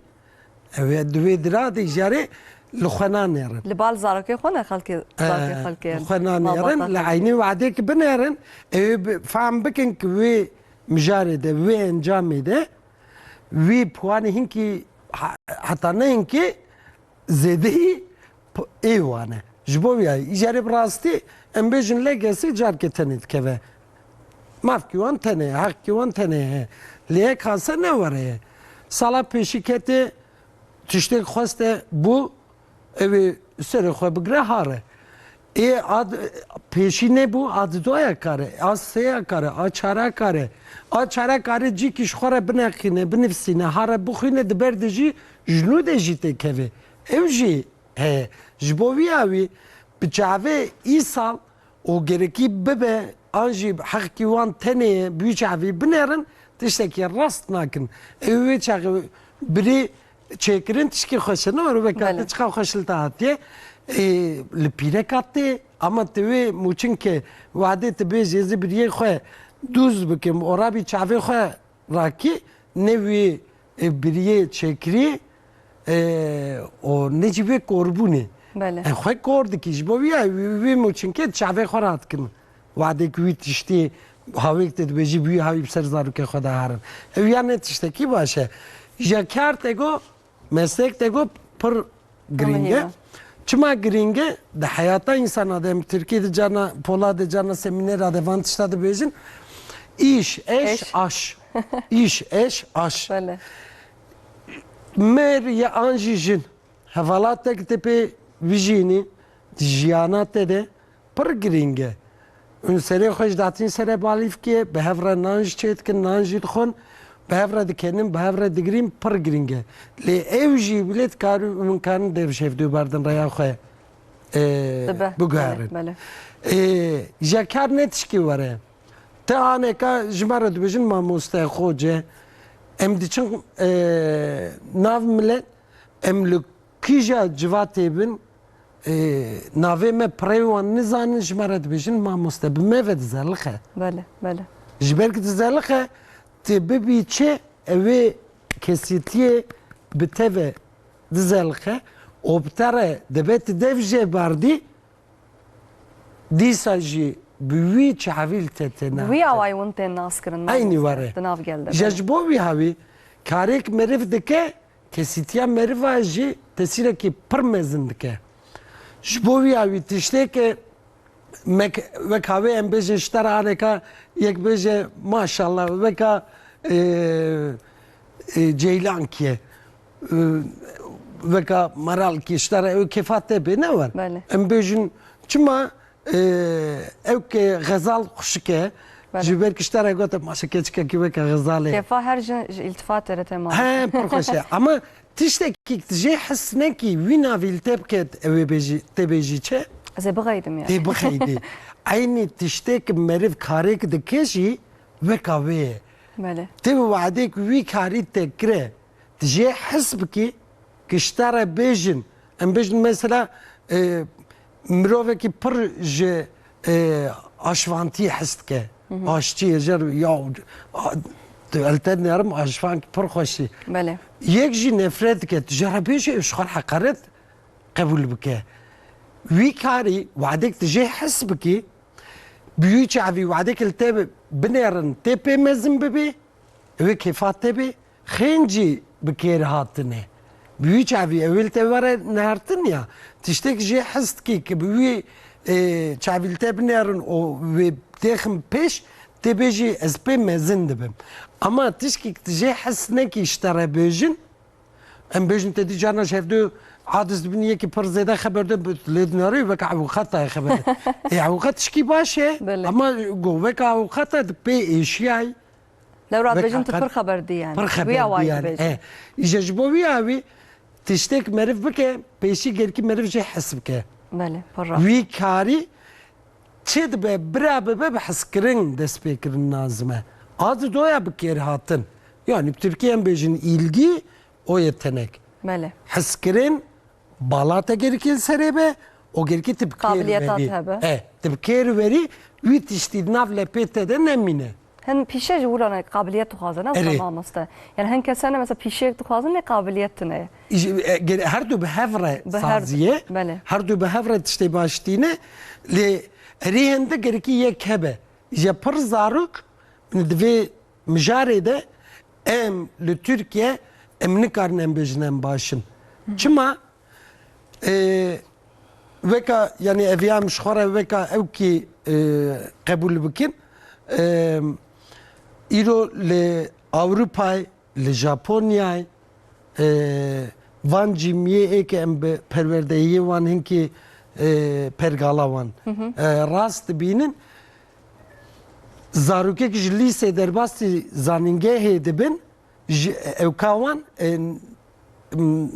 ew ê di wê dira de îjarê li xwe nanêrin. Li bal zarokê xwe ne xelkê, zarokê xelkê li xwe nanêrin, li eynî wadê ki binêrin, ew ê bi-, fam bikin ki wê mijarê de, wê encamê de, wî puanê hinkî he-, heta ne hinkê zêdeyî p-, ê wan e. Ji bo vî yayî, îcarê bi rastî, em bêjin legesî carkê tenê dikeve. Mafkî wan tenê, heqkî wan tenê heye. Lê yek hase ne were ye. Sala pêşî ketê, tiştêk xweste bû, ew ê serê xwe bigire hare. Ê ad pêşî nebû, a didoya kare, a sêya kare, a çara kare. A çara kare cîkî ji xwe re bineqîne, binivîsîne, hare bixwîne, di ber de jî ji nû de jî têkeve. Ew jî heye. Ji bo vî yawî bi çavê îsal û gerekî bibe, an jî heqkî wan tenê ye, bi wî çavî binerin, tiştekî rast nakin. Ew wê çaxê birî çêkirin tişkî xweş e. Ne were weka Belê. te çiqa xweş li te hatiye. Ê, li pîreka tê, ama tu wê mûçin ke wadê tu bêjê ez ê biriyê xwe dûz bikim, ora bî çavê xwe rakî, ne wî, e, biriyê çêkirî, e, û ne jî vê korbûnê. Belê. E, xwe kor dikî. Ji bo vî ya wî, wî mûçin ke çavê xwe radikin. Wadê ku wî tiştî hawêk te dibêjî, bi wî hawî bi ser zarokê xwe de herin. Ew ya ne tiştekî baş e. Ji kar te got, meslek te got pir girîng e. Hemî ne. Çima girîng e? Di heyata însana de, em tirkî de carna, pola de carna semînera de van tişta dibêjin. Îş, eş, Eş. aş. Îş, eş, aş. Belê. Mêr ya an jî jin. Hevalat te ki te pê bijînî, di jiyana te de pir girîng e. Hûn serê xwe ji datîn sere balîfkê, bi hev re nan jî çêdikin, nan jî dixwin, bi hev re dikenin, bi hev re digirîn, pir girîng e. Lê ew jî bilê dikarin, hûn karin dev şevdû berdin rêya xwe, e, Dibe. biguherin. Belê, belê. E, ji kar ne tişkî were. Te aneka ji me re dibêjin mamoste, xoce. Em diçin, e, nav milet, em li kîja civatê bin, e, navê me pirê wan nizanin, ji me re dibêjin mamoste, bi me ve dizelixe. Belê, belê. Ji ber ku dizelixe, tu bibî çi, ew ê kesîtiyê bi te ve dizelixe û bi te re dibe tu dev jê berdî, dîsa jî bi wî çavî li te têne. Bi wî awayî hûn tên naskirin, Eynî mamoste, were. di nav gel de, Ji, belê. ji bo wî hawî karêk meriv dike, kesîtiya meriva jî tesîrekî pir mezin dike. Ji bo wî hawî tiştê ke mek-, wek hawê em bêjin ji te re aneka yek bêje maşallah, weka, e, e, ceylankî ye. E, weka meralkî ji te re ew kêfa te bê ne wer. Belê. Em bêjin çima, e, ew ke xezal xuşik e, Belê. ji ber ki ji te re gote maşe keçikekî weke xezalê. Kêfa her jin ji îltifatê re te mal. He, pir xweş e. Ama tiştekî tu jê his nekî, wî navî li te bike, ew ê bêjî, te bêjî çi? Ez ê bixeydim yani. Tê bixeydî. Eynî tiştê ki meriv karêk dike jî weka wê ye. Belê. Tê bi wadê ku wî karî te kire, tu jê his bikî, ki ji te re bêjin. Em bêjin mesela, e, mirovekî pir ji, e, aşvantî hes dike. Hı hı. Aşçî ye, jer ya, a, tu el te dinerim aşvank pir xweşî. Belê. Yek jî nefret dike, tu jê re bêjî, ew ji xwe re heqaret qebûl bike. Wî karî, wadek tu jê hes bikî, bi wî çavî wadek li te binêrin, tê pê mezin bibî, ew ê kêfa te bê, xêncî bi kêr hatine. Bi wî çavî ew ê li te were nehartin ya. Tiştek jê hes dikî ki bi wî, e, çavî li te binêrin û wê têxin pêş, tê bêjî ez pê mezin dibim. Ama tişkî ki tu jê hes nekî ji te re bêjin, em bêjin te dî carna ji hevdu adiz dibin yekî pir zêde xeber de bi-, lê dinarî weke ewqata ye xeber de. Ê ewqat tişkî baş e, Belê. ama go weke ewqata di pê êşiyay. Lewra Wek dibêjin tu heqet pir xeber dî yani. Pir xeber Wî awayî dî yani. dibêjin. E, îje ji bo wî awî tiştek meriv bike, pêşî gerkî meriv jê hes bike. Belê, pir rast. Wî karî çi dibe, bira bibe bi hezkirin dest pê kirin nazim e. A didoya bi kêr hatin. Yani bi Tirkî em bêjin ilgi, o yetenek. Belê. Hezkirin bala te gerkî li serê be, o gerkî tu bi kêr Qabiliyeta verî. te hebe. E, tu bi kêr verî, wî tiştî di nav lepê te de nemîne. Hin pîşe ji wilo ne qabiliyet dixwazin, ne Erê. wisa mamoste. Yani hin kese ne mesela pîşeyek dixwazin ne qabiliyet tune ye. Ji, e, gere-, her du bi hev re Bi her du, sazî ye. belê. Her du bi hev re tiştê baş tîne. Lê erê hinde gerekî yek hebe. Ji pir zarok, di vê mijarê de em li Tirkiye em nikarin em bêjin em baş in. Çima? E, weka, yanî ev ya em ji xwe re weka ewkî, e, qebûl bikin. E, îro li Ewropayê, li Japonyayê, e, van cîmiyê ê ke em bi perwerdehiyê wan hinkî, e, pergala wan, e, rast dibînin. Zarokek ji lîsê derbasî zanîngehê dibin, ji ewka wan, e, m,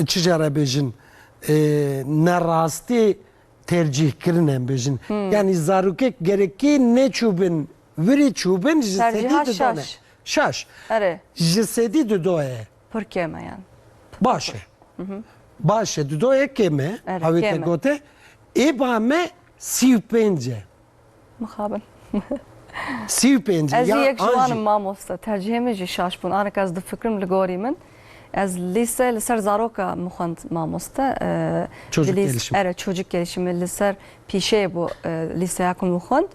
çi jê re bêjin, e, nerastî tercîh kirin em bêjin. Yanî zarokek gerekî neçûbin, wirî çûbin, ji sedî Tercîha didane. Şaş. Şaş. Erê. Ji sedî didoye. Pir kêm e yani. Baş e. Baş e, didoye kêm e. Erê, Hawê te kêm e. Gote. Ê ba me sî û pênc e. Mixabin. Sî û pênc. Ez jî ya yek ji an wan jî im mamoste. Tercihê min jî şaş bûn. Anek ez difikirim li gorî min. Ez lîse li ser zaroka min xwend mamoste. E, Çocuk di lîs-, gelişimi. Ere, çocuk gelişimi li ser pîşeyê bû, e, lîseya ku min xwend.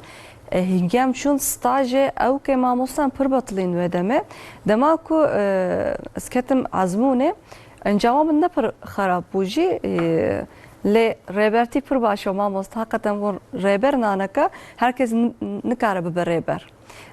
E, hingem çûn stajê ew ke mamoste em pir betilîn wê demê. Dema ku, e, ez ketim ezmûnê, Encama min ne pir xerab bû jî, e, lê rêbertî pir baş e mamoste. Heqeten bûn rêber naneke, her kes n-, nikare bibe rêber.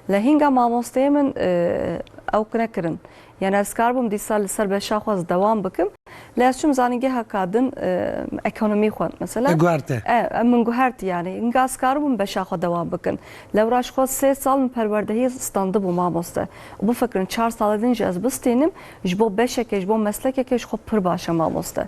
Lê hînga mamosteyê min, e, ew nekirin. Yani ez karibûm dîsa li ser beşa xwe ez dewam bikim. Lê ez çûm zanîngeha kadin, e, ekonomî xwend mesela. Te guherte. E, e, min guhert yani. Hînga ez karibûm beşa xwe dewam bikim. Lewra ji xwe sê sal min perwerdehî standibû mamoste. Û bifikirin, çar salê din jî ez bistînim, ji bo beşekê, ji bo meslekekê ji xwe pir baş e mamoste.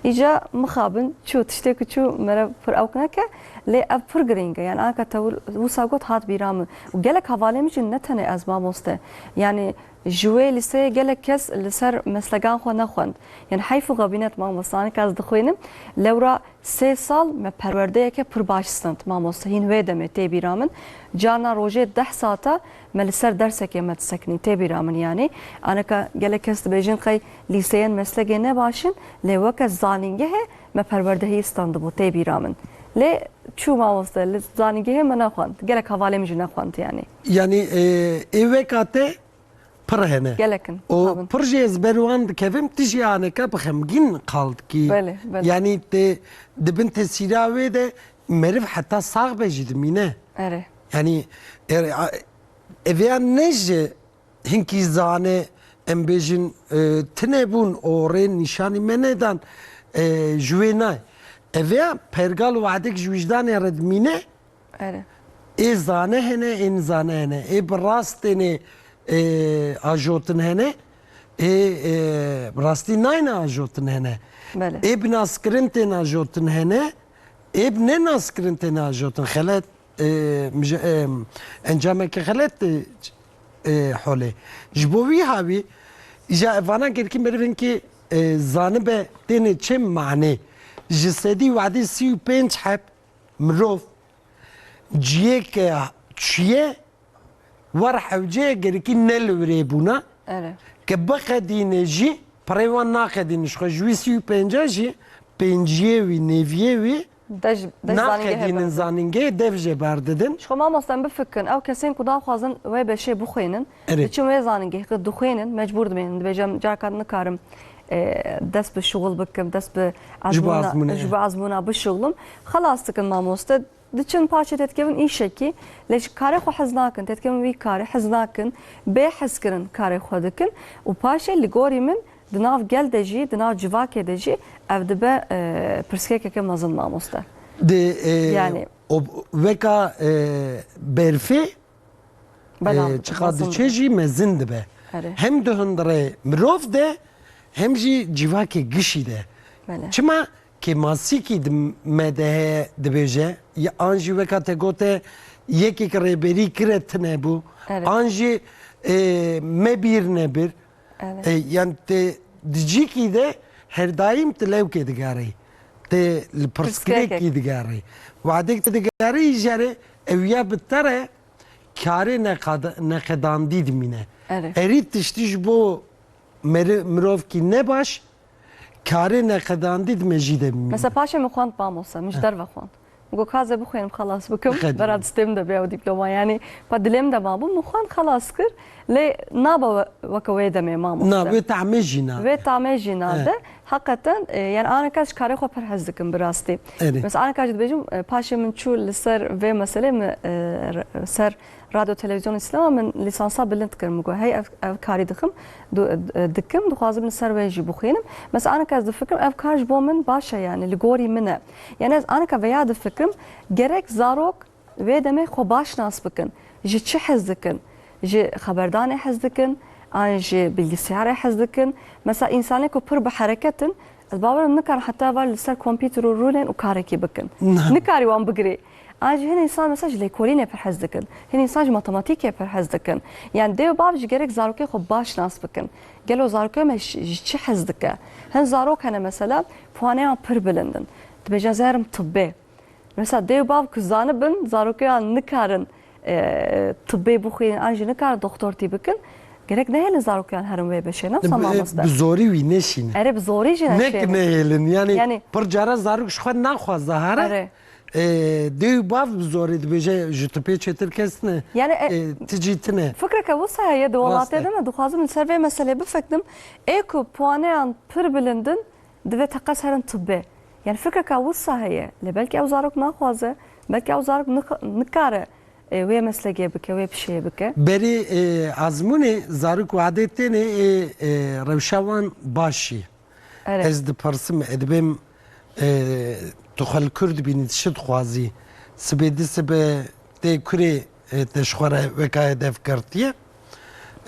Îca mixabin çû, tiştê ku çû mere pir ewk neke, lê ev pir girîng e. Yani anka te wir-, wisa got hat bîra min. Û gelek hevalê min jî ne tenê ez mamoste. Yani ji wê lîseyê gelek kes li ser meslegan xwe nexwend. Yani heyf û xebînet mamoste. Anka ez dixwînim, lewra Sê sal me perwerdeyeke pir baş stend, mamoste, hîn wê demê tê bîra min. Carna rojê deh saeta me li ser dersekê me disekinî, tê bîra min yanî. Aneka gelek kes dibêjin qey lîseyên meslekê ne baş in, lê weke zanîngehê me perwerdehî standibû, tê bîra min. Lê çû mamoste, li zanîngehê me nexwend. Gelek hevalê min jî nexwend yanî. Yanî, e, ê weka te pir hene. Gelek in, Û mixabin. Pir jî ez ber wan dikevim, tu jî aneke bi xemgîn qal dikî. Belê, belê. Yanî te di bin tesîra wê de meriv heta sax be jî dimîne. Erê. Yanî, er-, a-, ev ya ne ji hinkî zane, em bêjin, e, tune bûn û rê nîşanî me nedan, e, ji wê nayê. Ev ya pergal û wadek ji wijdanê re dimîne, Erê. Ê zane hene, ê nizane hene. Ê bi rast têne, ê, ajotin hene. Ê, ê, bi rastî nayne ajotin hene. Belê. Ê bi naskirin têne ajotin hene. Ê bi nenaskirin têne ajotin. Xelet, ê, mije-, ê, encameke xelet tê, ê, holê. Ji bo wî hawî, îja evana gelkî meriv hinkî, ê, zanibe têne çi manê. Ji sedî wadî sî û pênc heb mirov ciyê ke çiye wer hewceye gerekî ne li virê bûna. Erê. Ke biqedîne jî, pirê wan naqedînin ji xwe. Ji wî sî û pênca jî pênciyê wî, nêviyê wî Dej, dej zanîngehê naqedînin berdin. Zanîngehê, dev jê berdidin. Ji xwe mamoste em bifikirin, ew kesên ku naxwazin wê beşê bixwînin, Erê. Diçin wê zanîngehê dixwînin, mecbûr dimênin. Dibêjin, careka nikarim, e, dest bi şixul bikim, dest bi Ji bo ezmûna, ezmûnê. Ji bo ezmûna bişixulim. Xelas dikin mamoste. Diçin paşê têdikevin îşekî, lê ji karê xwe hez nakin, têdikevin wî karê hez nakin, bê hezkirin karê xwe dikin û paşê li gorî min di nav gel de jî, di nav civakê de jî ev dibe, e, pirsgirêkeke mezin mamoste. Di, e, Yani. o, weka, e, berfê Bela, e, çiqa mezin diçe dibe. Jî mezin dibe. Erê. Hem di hundirê mirov de hem jî civakê gişî de. Belê. Çima kêmasîkî di me de heye dibêje, ya an jî weka te gote yekek rêberî kire tune bû, Erê. An jî, e, me bîr nebir. Erê. E, yan te di cîkî de her daîm tu lewkê digarî. Te li pirsgirêkî digarî. Wadek te digarî jere ew ya bi te re karê neqad-, neqedandî dimîne. Erê. Erî tiştî ji bo meri-, mirovkî nebaş, karê neqedandî di mejî de bimîne. Mesela paşê min xwend mamoste, min ji derve xwend. Go ka ez ê bixwînim xelas bikim. Xedî. Bera distê min de bê ew dîploma. Yanî pa dilê min de mabû, min xwend xelas kir. Lê nabe we-, weke wê demê mamoste. Na, wê tamê jî nabe. Wê tamê jî nabe. He. Heqeten, e, yani aneka ji karê xwe pir hez dikim bi rastî. Erê. Mesela aneka jî dibêjim, e, paşê min çû li ser vê meselê min, e, re-, ser Radyo Televîzyonê Îslama min lîsansa bilind kir. Min got, hey ev, ev karî dixim, du-, e, dikim, dixwazim li ser wê jî bixwînim. Mesela aneka ez difikirim, ev kar ji bo min baş e yani, li gorî min e. Yani ez aneka veya difikirim, gerek zarok Vê demê xwe baş nas bikin. Ji çi hez dikin? Ji xeberdanê hez dikin? An ji bilgisayarê hez dikin? Mesela însanê ku pir bi hereket in, ez bawer im nikarin heta eva li ser kompîter û rûnên û karekî bikin. Na. Nikarî wan bigirî. An jî hin însan mesela ji lêkolînê pir hez dikin. Hin însan ji matematîkê pir hez dikin. Yani dê û bav jî gerek zarokê xwe baş nas bikin. Gelo zarokê me ji, ji çi hez dike? Hin zarok hene mesela puaneyan pir bilind in. Dibêje ez ê herim tibbê. Mesela dê û bav ku zanibin, zarokê wan nikarin, e, tibbê bixwînin, an jî nikarin doktortî bikin, gerek nehêlin zarokê wan herin wê beşê, ne wisa mamoste? Bi zorî wî neşîne. Erê, bi zorî jî neşîne. Ne ki nehêlin, yani, yani pir cara zarok ji xwe naxwaze here. Erê. E, dê û bav bi zorê dibêje, ji tu pê çêtir kes ne. Yani, e, e, tu cî tune. Fikreke wisa heye di welatê de me, dixwazim li ser vê meselê bifikirim. Ê ku puaneyan pir bilind in, divê teqez herin tibbê. Yani fikreka wisa heye. Lê belkî ew zarok naxwaze, belkî ew zarok nik-, nikare, e, wê meslekê bike, wê pişeyê bike. Berî, e, azmûnê zarok wadê têne, e, e, rewşa wan baş jî. Erê. Ez dipirsim, e, dibêm, e, tu xwe li kur dibînî, tu çi dixwazî? Sibê di sibe tê kurê, e, te ji xwe re weka hedef girtiye.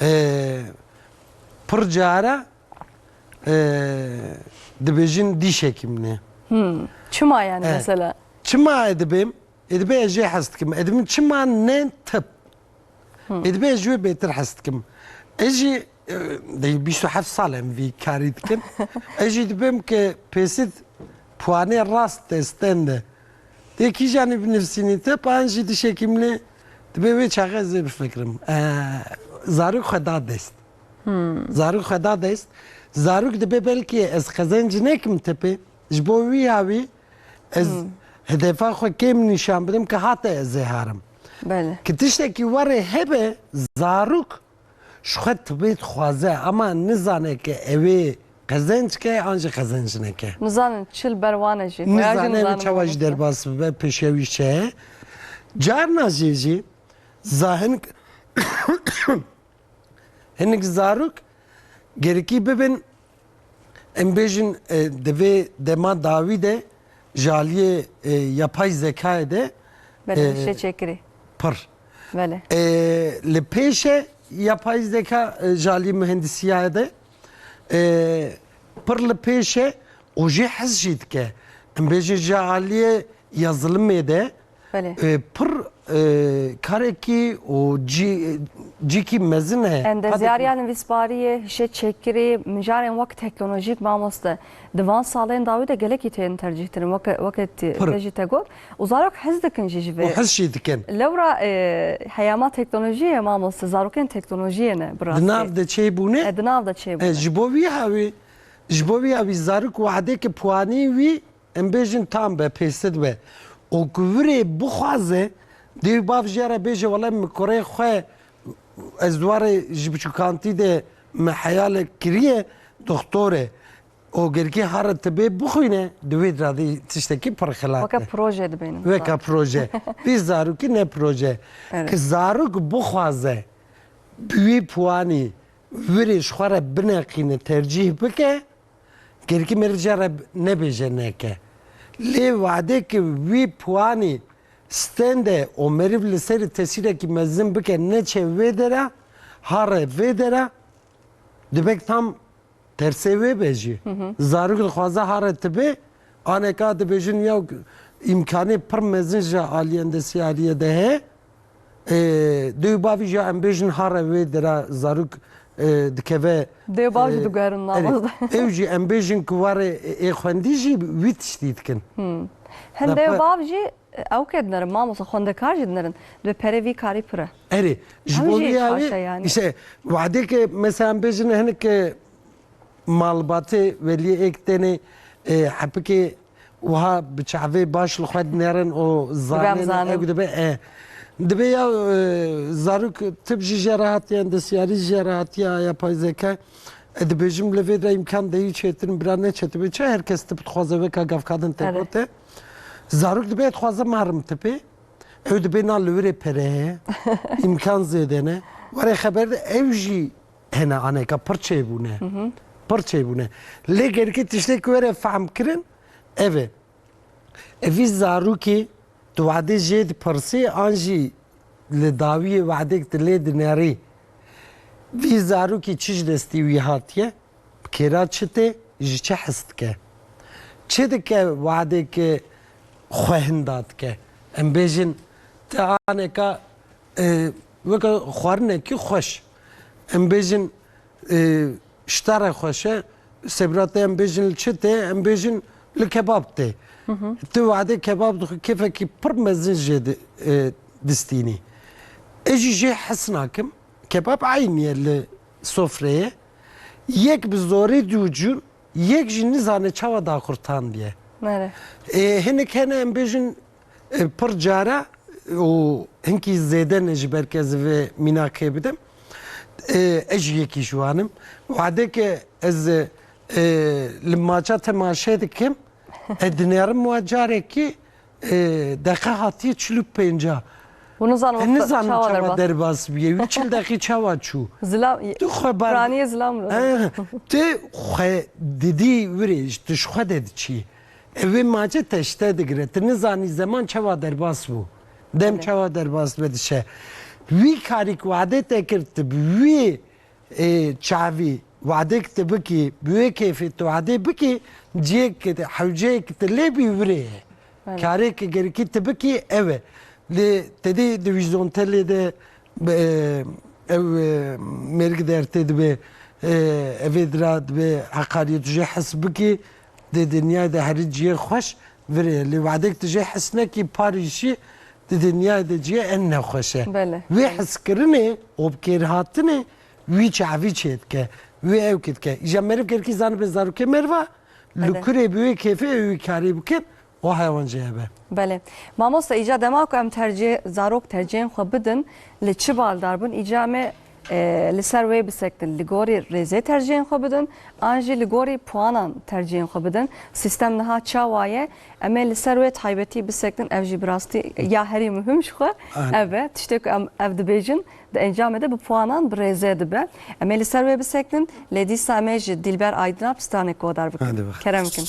E, pir cara e, dibêjin dîşekî min e. Hmm. Çima yani, e, mesela? Çima e dibêm? E dibê ez jê hez dikim. E dibêm çima ne tip? Hmm. E dibê ez ji wê bêtir hez dikim. Ez jî, e, de bîst û heft sal em vî karî dikim. Ez jî dibêm ke pêsid puanê rast te stende. Tê kîjanî binivîsînî tip, an jî dîşekî min e, dibê wê çaxê ez ê bifikirim. E, zarok xwe da dest. Hmm. Zarok xwe da dest. Zarok dibê belkî ez qezenc nekim tipê. Ji bo wî ya wî ez, hmm, hedefa xwe kêm nîşan bidim ke hate ez ê herim. Belê. Ki tiştekî werê hebe, zarok ji xwe tibê dixwaze, ama nizane ke ew ê qezenc ke an jî qezenc neke. Nizanin çi li ber wan e jî. Nizane ew çawa jî derbas bibe, pêşiya wî çi ye. Carna jê jî zahin Hinek zarok gerekî bibin, em bêjin, e, di vê dema dawî de ji aliyê, e, yapay zekayê de, belê, e, hişê çêkirî. Pir. Belê. E, li pêşe yapay zeka, e, ji aliyê mühendisiyayê de, e, pir li pêşe û jê hez jî dike. Em bêjin ji aliyê yazılımê de, belê, e, pir, e, karekî û cî-, cîkî mezin e. Endeziyariya nivîsbariyê, hişê çêkirî, mijarên wek teknolojîk mamoste. Di van salên dawî de gelekî tên tercîhkirin, weke, weke ti-, pir, te jî te got. Û zarok hez dikin jî ji vê. Û hez jî dikin. Lewra, e, heyama teknolojiyê mamoste, zarokên teknolojiyê ne, bi rastî. Di nav de çêbûne. E, di nav de çêbûne. E, ji bo vî hawî, ji bo vî hawî zarok wadeke puanî wî em bêjin tam be, pêsit be. Û ku virê bixwaze, dê û bav jê re bêje, wele min kurê xwe, ez warê ji biçûkantî de min heyalek kiriye, doxtor e. Û gerkî hare tibê bixwîne, di wê radî tiştekî pir xilat e. Weke proje dibênin. Weke proje. Vî zarokî ne proje. Evet. Ki zarok bixwaze, bi wî puanî virê ji xwe re bineqîne, tercîh bike, gerkî meriv jê re nebêje neke. Lê wadê ki wî puanî stende û meriv li serî tesîrekî mezin bike, neçe vê dera, hare vê dera, dibek tam tersê wê be jî. Hı hı. Zarok dixwaze hare tibê, aneka dibêjin ya îmkanê pir mezin ji aliyê endesiyariyê de heye. E, dê û bavî jî em bêjin hare wê dira zarok, e, dikeve, dê û bav jî, e, diguherin, erê, mamoste. Ew jî em bêjin ku warê ê xwendî jî wî tiştî dikin. Hmm. Hin dê û bav jî, e, ew ke dinerin, mamoste, xwendekar jî dinerin. Dibê perê vî karî pir e. Erê, ji bo vî yawê, işte, wadê ke mesela em bêjin hinek, e, malbatê weliyê êk tenê, e, hepikê Wiha bi çavê baş li xwe dinêrin û zanên zanin. Ew dibe, e, dibe ya, e, zarok tip jî jê re hatiye, destiyarî jê re hatiye, ya payzeke. E, dibêjim li vê de îmkan de yî çêtir bira neçetibe. Çi her kes tip dixwaze weka gavkadin te gote. Zarok dibe dixwaze marim tipê. Ew dibe na li wirê pere heye. Îmkan zêde ne. Were xeber de ew jî hene aneka pir çêbûne. Pir çêbûne. Lê gerkê tiştek were fehm kirin, ev e. Evî zarokê tu wadê jê dipirsî an jî li dawiyê wadek tu lê dinerî. Vî zarokî çi ji destî wî hatiye? Bi kêra çi tê? Ji çi hes dike? Çi dike wadek xwe hinda dike? Em bêjin ti aneka, e, weke xwarinekî xweş. Em bêjin, e, ji te re xweş e. Sebra te em bêjin li çi tê? Em bêjin li kebab tê. Tu wadê kebab dixwe kêfekî pir mezin jê di-, e, distînî. Ez jî jê hes nakim. Kebab eynî ye li sofreyê. Yek bi zorê dûcûn, yek jî nizane çawa daxurtandiye. Nere. E, hinek hene em bêjin, e, pir cara û hinkî zêde ne ji ber ke ez vê mînakê bidim. E, ez jî yekî ji wan im. Wadeke ez, e, li maça temaşe dikim, e, dinêrim wa carekî, e, deqe hatiye çil û pênca. Hûn nizanin E, wexta nizanim çawa çawa derbas. Derbas biye. Wî çil deqî çawa çû? Zilam, Tu xwe bar- piraniyê zilam lo. Eh, tu xwe didî wirê, tu ji xwe de diçî. Ev ê maçê te ji te digire. Tu nizanî zeman çawa derbas bû. Dem Belê. Çawa derbas be dişe. Wî karî ku wadê te kir, tu bi wî, e, çavî wadek tu bikî, bi wê kêfê tu wadê bikî, ciyek, hewceyek tu lê bî wirê ye. Belê. Karê ke gerekî tu bikî ew e. Lê te dî di vîzontelê de, e, ew, e, mêrik dertê dibe, e, evê dira dibe heqariyê tu jê hes bikî, di dinyayê de herî ciyê xweş virê. Lê wadek tu jê hes nekî parî jî di dinyayê de ciyê en nexweş e. Belê. Wê Belê. Heskirinê û bi kêrhatinê wî çavî çê dike, wê ew kê dike. Îja meriv gerekî zanibe zarokê meriva, Li Belê. Kurê bi wê kêfê ew wî karî bikin û hewan jê hebe. Belê. Mamoste, îca dema ku em tercih, zarok tercihên xwe bidin, li çi baldar bin? Îca em ê, e, li ser wê bisektin, li gorî rêzê tercihên xwe bidin, an jî li gorî puanan tercihên xwe bidin. Sîstem niha çawa ye? Em ê li ser wê taybetî bisektin, ev jî bi rastî ya herî muhim ji xwe. Aynen. Ev e, tiştê ku em ev dibêjin, di encamê de bi puanan bi rêzê dibe. Em ê li ser wê bisekinin, lê dîsa em ê ji Dilber Aydina pistanek guhdar bikin. Hadi bakalım. Kerem bikin.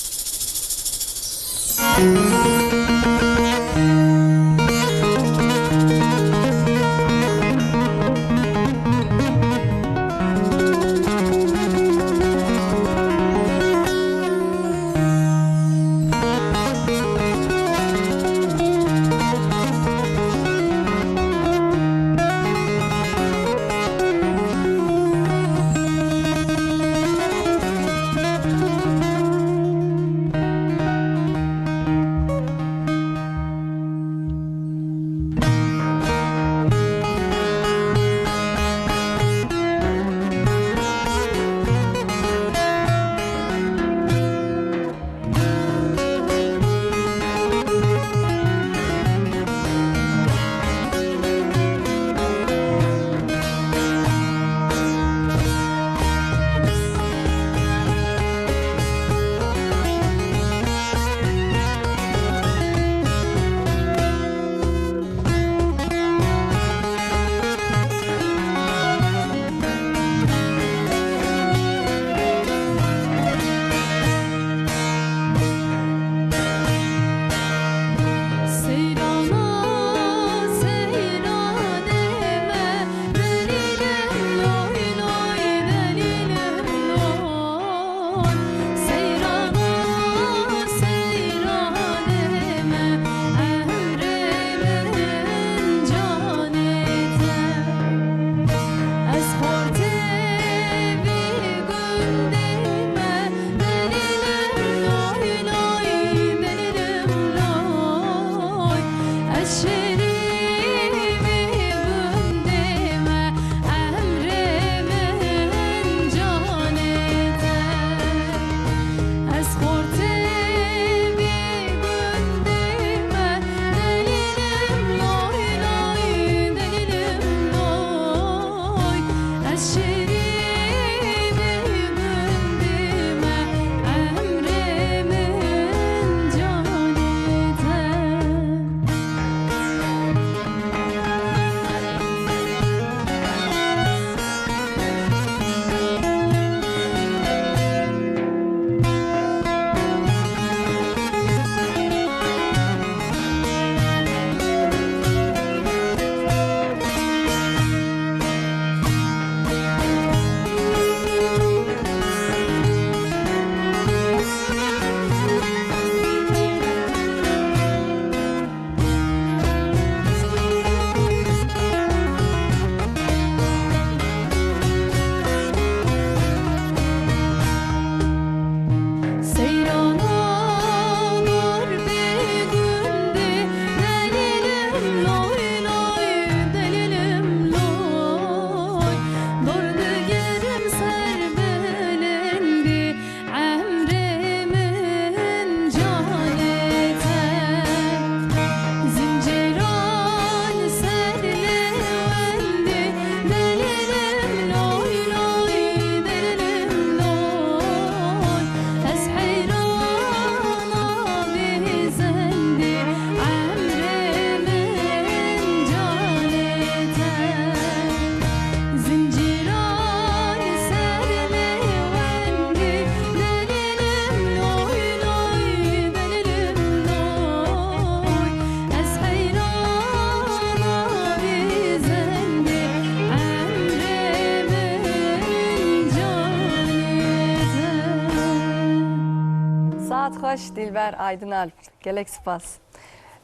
Baş, Dilber Aydın Alp, gelek spas.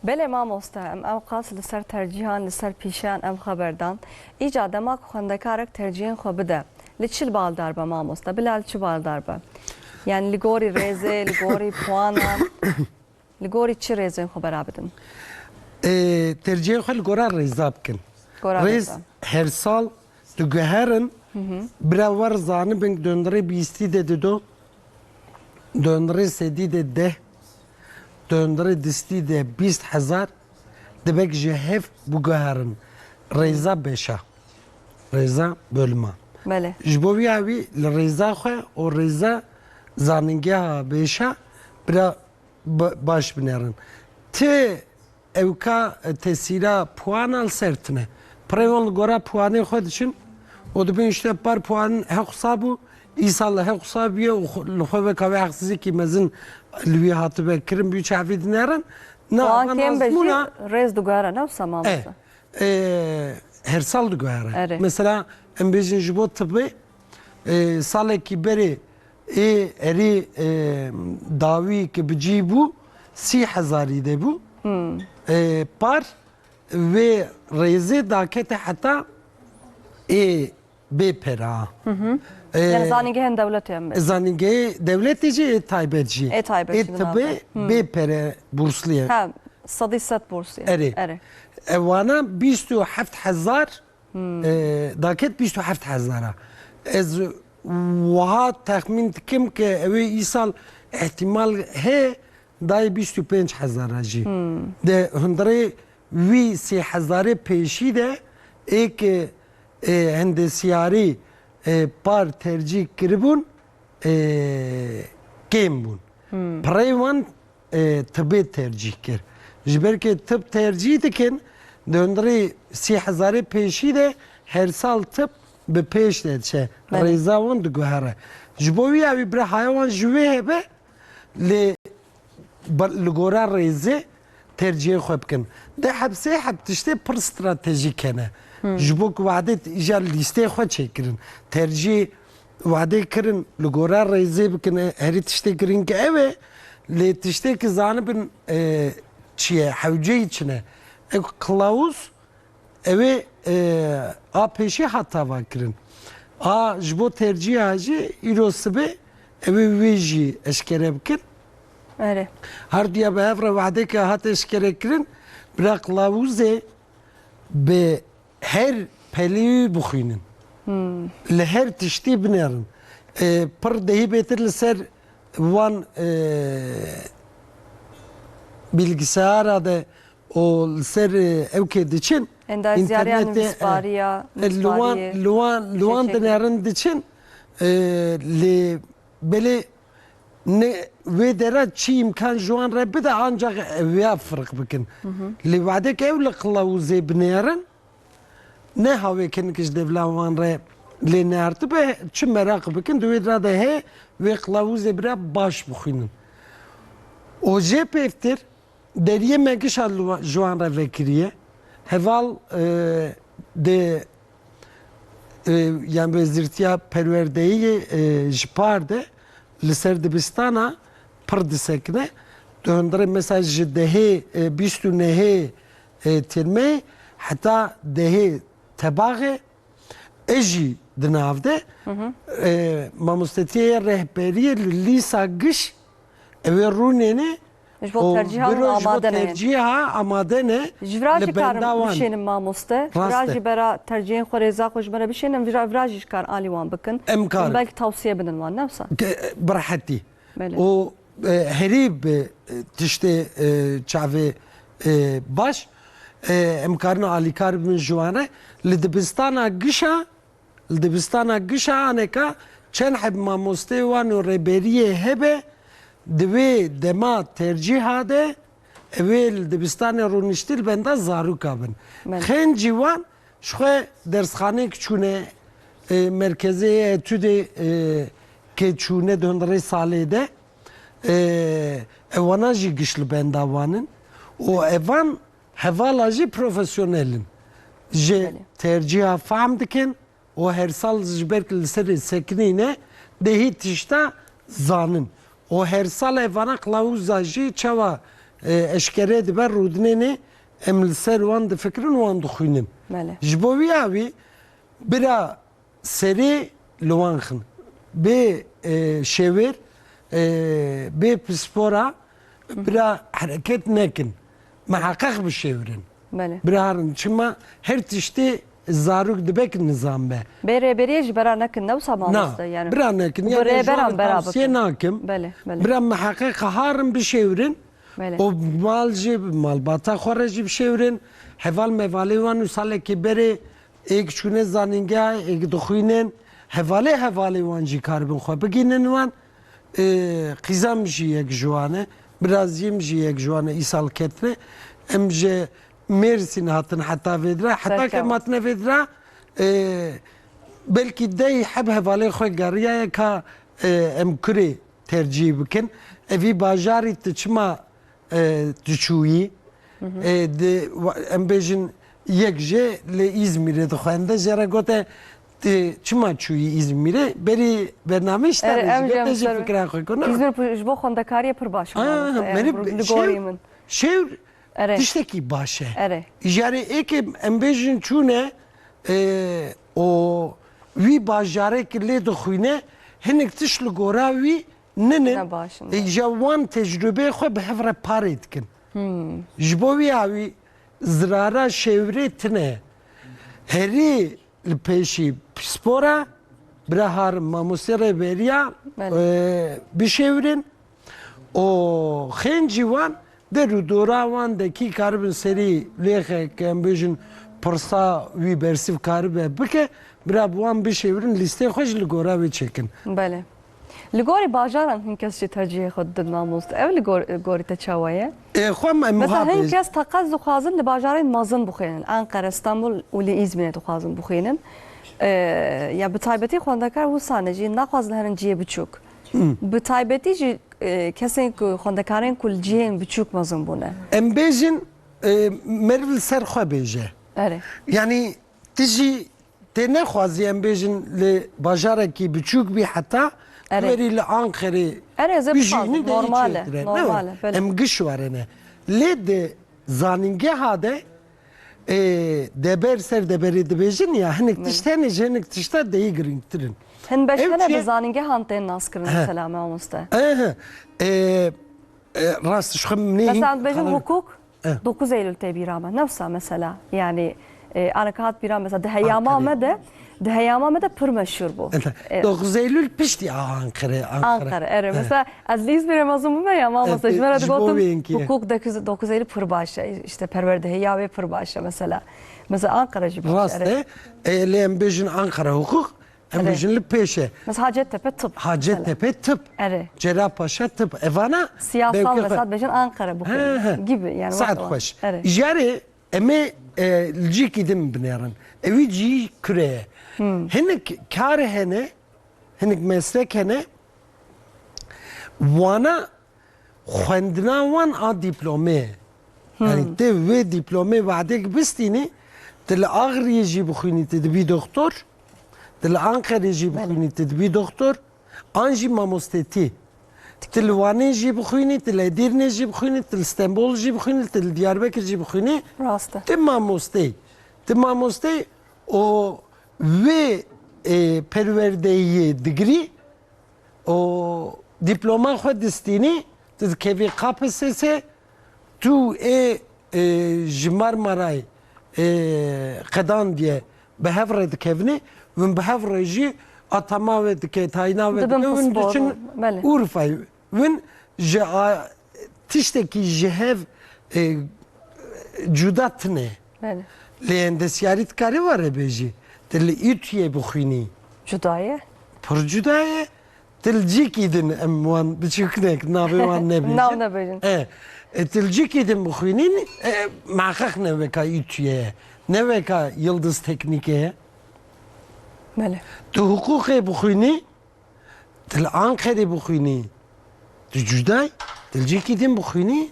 Belê mamoste, em ew qas li ser tercîhan, li ser pîşeyan em xeber dan. Îca dema ku xwendekarek tercîhên xwe bide, li çi baldar be mamoste? Bila li çi baldar be? Yani li gorî rêzê, li gorî puanan, li gorî çi rêzên xwe bera bidin? Ê, tercîhên xwe li gora rêza bikin. Gora Rêz rêza. Her sal diguherin, bira wer zanibin, dönderê bîstî de dido, dönderê sedî de deh, dönderê distî de bîst hezar, dibek ji hev biguherin. Rêza beşa, rêza bölüma. Belê. Ji bo vîya wî li rêza xwe û rêza zanîngeha beşa bira ba-, baş binêrin. Ti ewka, e, tesîra puana li ser tine. Pirê wan li gora puanê xwe diçin û dibin işte par puan heqûsa bû, îsal heqûsa bûye û xwe, li xwe veka wê heqsizîkî mezin li wî hatibe kirin, bû çavî dinêrin. Na, Puan van kêm be jî azmûna rêz diguhere, ne wisa mamoste? E, e, her sal diguhere. Erê. Mesela, em bêjin ji bo tibê, e, salekî berê ê erê, e, dawî ki bi cî bû, sî hezarî de bû. E, par vê rêzê dakete heta ê bê pera. E, Yani zanîngehên dewletê em bê. Zanîngehê dewletê jî ê taybet jî. Ê taybet Ê jî tibê navê. Bê pere bursliye. Ha, sedî sed bursliye. Erê. Erê. E, wana bîst û heft hezar, e, daket bîst û heft hezara. Ez wiha texmîn dikim ke ew ê îsal ihtimal heye dayê bîst û pênc hezara jî. De hundirê wî sê hezarê pêşî de ê ke, e, hendesiyarî, e, par tercîh kiribûn, e, kêm bûn. Pirê wan, e, tibê tercîh kir. Ji ber ke tib tercîh dikin, di hundirê sî hezarê pêşî de her sal tib bi pêş de diçe. Belê. Rêza wan diguhere. Ji bo wî ya wî bira haya wan ji wê hebe, lê ba-, li gora rêzê tercihê xwe bikin. Di heb sê heb tiştê pir stratejîk hene. Ji bo ku wadê t-, îja lîstê xwe çêkirin. Tercihê wadê kirin li gora rêzê bikin, e, herî tiştê girîng ew e. Lê tiştê ki zanibin, e, çi ye, hewceyî çi ne. Ew qilawuz, ew ê, e, a pêşî hat tava kirin. A ji bo tercîha jî îro sibê ew ê wê jî eşkere bikin. Erê. Her diya bi hev re wadeke hat eşkere kirin, bila qilawuzê bi her pelê wî bixwînin. Li her tiştî binêrin. E, pir dehî bêtir li ser wan, e, bilgisayara de û li ser, e, ew kê diçin, Endaziyariya internetê, e, nivîsbariya, e, li wan, nivîsbariyê li wan, li wan çêçêkirin. Dinêrin diçin, e, lê belê ne wê dera çi îmkan ji wan re bide, ancak ew ya firq bikin. Lê wadek ew li qilawuzê binêrin, ne hawê kinik ji devla wan re lê neartibe, çi meraq bikin, di wê dira de heye wê qilawuzê bira baş bixwînin. Û jê pêvtir, deriyê me gişa li wa-, ji wan re vekiriye. Heval, e, di, e, yani Wezîrtiya Perwerdeyê, e, ji par de li ser dibistana pir disekine. Di hundirê mesela ji dehê, e, bîst û nehê, e, tirmeyê heta dehê tebaxê, e jî di nav de, e, mamostetiyê rehberiyê li lîsa giş ew ê rûnêne Ji bo û tercîhan biro ji bo amade ne. tercîha amade ne Ji vira li jî karin benda wan. bişênin mamoste. Rast Vira e. jî bera tercihên xwe rêza xwe ji bera bişênin. Vira, vira jî ji kar alî wan bikin. Em karin. Belkî tawsiye bidin wan, ne wisa? Ke, bi rehetî. Belê. Û, e, herî bi, e, tiştê, e, çavê, e, baş, e, em karin alîkar bibin ji wan re. Li dibistana gişa Li dibistana gişa aneka çend heb mamosteyê wan û rêberiyê hebe, di wê dema tercîha de ew ê li dibistanê rûniştî li benda zaroka bin. Belê. Xêncî wan ji xwe dersxaneyek çûne, e, merkezê etûdê, e, ke çûne di hundirê salê de, e, ewana jî giş li benda wan in û evan hevala jî profesyonel in. Ji Belê. tercîha fehm dikin, û her sal ji ber ku li serê sekinî ne, dehî tişta zanin. û her sal evana qilawuza jî çawa, e, eşkere dibe rûdinênê, em li ser wan difikirin, wan dixwînin. Belê. Ji bo wî awî bira serê li wan xin. Bê, e, şêwêr, e, bê pispora, bira hereket nekin. Miheqeq bişêwirin. Belê. Bira herin. Çima her tiştê zarok dibe ki nizam be. Bê rêberiyê jî bera nekin, ne wisa mamoste, yani. Bira nekin. Û yani bi rêberan bera tavsiye bikin. Nakim. Belê, belê. Bira miheqeq harin bişêwirin. Belê. Û mal jî, malbata xwe re jî bişêwirin. Heval mevalê wan û salekê berê êk çûne zanîngeha, êk dixwînin. Hevalê hevalê wan jî karibin xwe bigînin wan. Ê, qîza min jî yek ji wan e. Biraziyê min jî yek ji wan e, îsal ketine. Em ji Mêrsîn hatin heta vêdira. Heta ke em hatine vêdira, ê, belkî dey heb hevalê xwe geriyaye ka, ê, em kurê tercîh bikin. Evî bajarî tu çima, e, tu çûyî? E, di, wa-, em bêjin yek jê li Îzmîrê dixwende, jê re gote, "Tu çima çûyî Îzmîrê?" Berî bernameyê ji te re jî gote, jê fikra xwe kir. Îzmîr ji bo xwendekariyê pir baş e, mamoste, yani, li gorî min. Şêwr tiştekî baş e. Erê. Îjarê êkê em bêjin çûne, e, û wî bajarek lê dixwîne, hinek tişt li gora wî ninin. Ne baş in. E, îja wan tecrûbeyê xwe bi hev re parê dikin. Hmm. Ji bo wî awî zirara şêwrê tine. Herî li pêşî pispora, bira harin, mamostê rêberiya, belê, e, bişêwirin. Û xêncî wan der û dora wan de kî karibin serî lêxe, ke em bêjin pirsa wî bersiv karibe bike, bira bi wan bişêwirin, lîsteyê xwe jî li gora wê çêkin. Belê. Li gorî bajaran hin kes jî tercihê xwe didin mamoste. Ev li gor-, gorî te çawa ye? Ê, xwe em, em Mesela wiha hin bêjin. Kes teqez dixwazin li bajarên mezin bixwînin. Anqere, Stenbul û li Îzmîrê dixwazin bixwînin. Ê, ya bi taybetî xwendekar wisa ne jî naxwazin herin cihê biçûk. Hı. Bi taybetî jî, ê, kesên ku xwendekarên ku li cihên biçûk mezin bûne. Em bêjin, ê, meriv li ser xwe bêje. Erê. Yanî tu jî tê nexwazî em bêjin li bajarekî biçûk bî heta, erê, tu werî li Anqerê, erê, ez ê bijînî, bixwazim, de normal e, çêtir e. Normal e, belê. Em giş were ne. Lê di zanîngeha de, e, deber ser deberê dibêjin ya, hinek, belê, tişt hene ji hinek tişta deyî girîngtir in. Hin beş hene bi zanîngehan tên naskirin, he, mesela mamoste. Ehe. E, e, rast ji xwe min ê... Mesela hîn dibêjin karar hukuk, eh, dokuz Eylül tê bîra me. Ne wisa mesela? Yani, e, ana ke hat bîra me, mesela di heyama me de, di heyama me de pir meşhur bû. Ente, e, dokuz Eylül piştî a Ankara, Ankara. Ankara, erê. Eh. Mesela ez li Îzmîrê mezin bûme ya, mamoste, eh, ji me re digotin, hukuk dokuz, dokuz Eylül pir baş e. İşte perwerdehiya wê pir baş e mesela. Mesela Ankara jî baş e. Rast e. E, lê em bêjin Ankara hukuk. Em, erê, bêjin li pêş e. Mesela Hacettepe tıp. Hacettepe tıp. Erê. Cerrahpaşa tıp. Evana siyasal mesela bêjin Ankara bixwînin. He, he. Gibi yani. Saet xweş. Erê. Jarê em ê, e, li cîkî din binêrin. Ewî cî kure ye. Hmm. Hinek kar hene, hinek meslek hene. Wana xwendina wan a dîplomê. Hmm. Yani tê wê dîplomê wadek bistînî, tu li Agiriyê jî bixwînî, tu dibî doktor, tu li Anqerê jî, belê, bixwînî, tu dibî doktor, an jî mamostetî. Tu li Wanê jî bixwînî, tu li Edîrnê jî bixwînî, tu li Stenbol jî bixwînî, tu li Diyarbekir jî bixwînî. Rast e. Tu mamosteyî. Tu mamosteyî û wê, e, perwerdeyê digirî, û dîploma xwe distînî, tu dikevî K P S S, tu ê, ê, ji Marmarayê, ê, qedandiye bi hev re dikevine, win bi hev re jî atama we dike, tayîna we dike, win diçin Urfayê. Win ji a, tiştekî ji hev, ê, cuda tine. Belê. Lê endesyarî dikarî were bêjî. Tu li Îtuyê bixwînî. Cuda ye? Pir cuda ye. Tu li cîkî din, em wan biçûkinek, navê wan nebêjin. Nav nebêjin. E, e, tu li cîkî din bixwînî, e, miheqeq ne weka Îtuyê ye. Ne weka Yildiz Teknîkê ye. Belê. Tu hiqûqê bixwînî, tu li Anqerê bixwînî, tu cuday, tu li cîkî din bixwînî,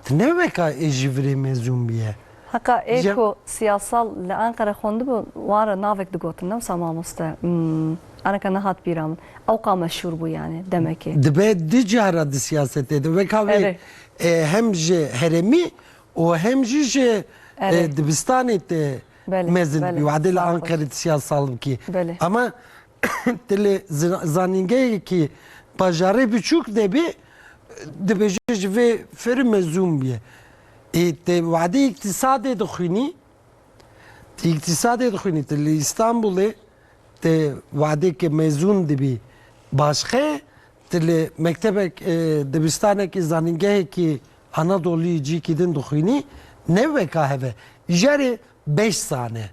tu ne weka ê ji virê mezûn bûye. Heqa ê ku siyasal li Anqere xwendibû, wan re navek digotin, ne wisa mamoste? Hmm. Aneka nehat bîra min. Ewqa meşhûr bû yani demekê. Dibe du cara di siyasetê de. Weka wê Erê. e, hem ji herêmî û hem jî ji Erê. e, dibistanê te Belê, mezin belê. bî. Wadê li Sağ ol. Anqerê di siya sal bikî. Belê. Ama ti li zin- zanîngehekî bajarê biçûk de bî, dibêje ji vê ferî mezûn bûye. Ê, te wadê îktisadê dixwînî, Ti îktisadê dixwînî, ti li Îstanbulê, ti wadêke mezûn dibî başqe, ti li mektebek, e, dibistanekî, zanîngehekî Anadoluyê cîkî din dixwînî, ne weka hev e. Îjarê beş zane.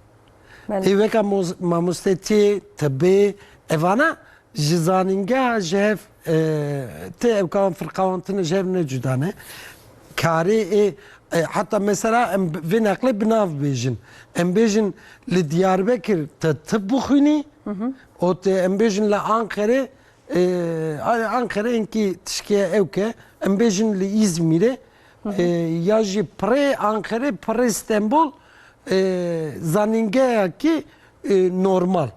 Belê. Ê weka moz- mamostetiyê, tibê, evana ji zanîngeha ji hev, e, ti ewka wan firqa wan tine ji hev ne cuda ne. Karê ê, e, heta mesela em vê neqlê bi nav bêjin. Em bêjin li Diyarbekir te tib bixwînî, û te em bêjin li Anqerê, e, Anqerê enkî tişkê ewke, em bêjin li Îzmîrê, e, ya jî pirê Anqerê, pirê Stenbol, e, zanîngehekî, e, normal.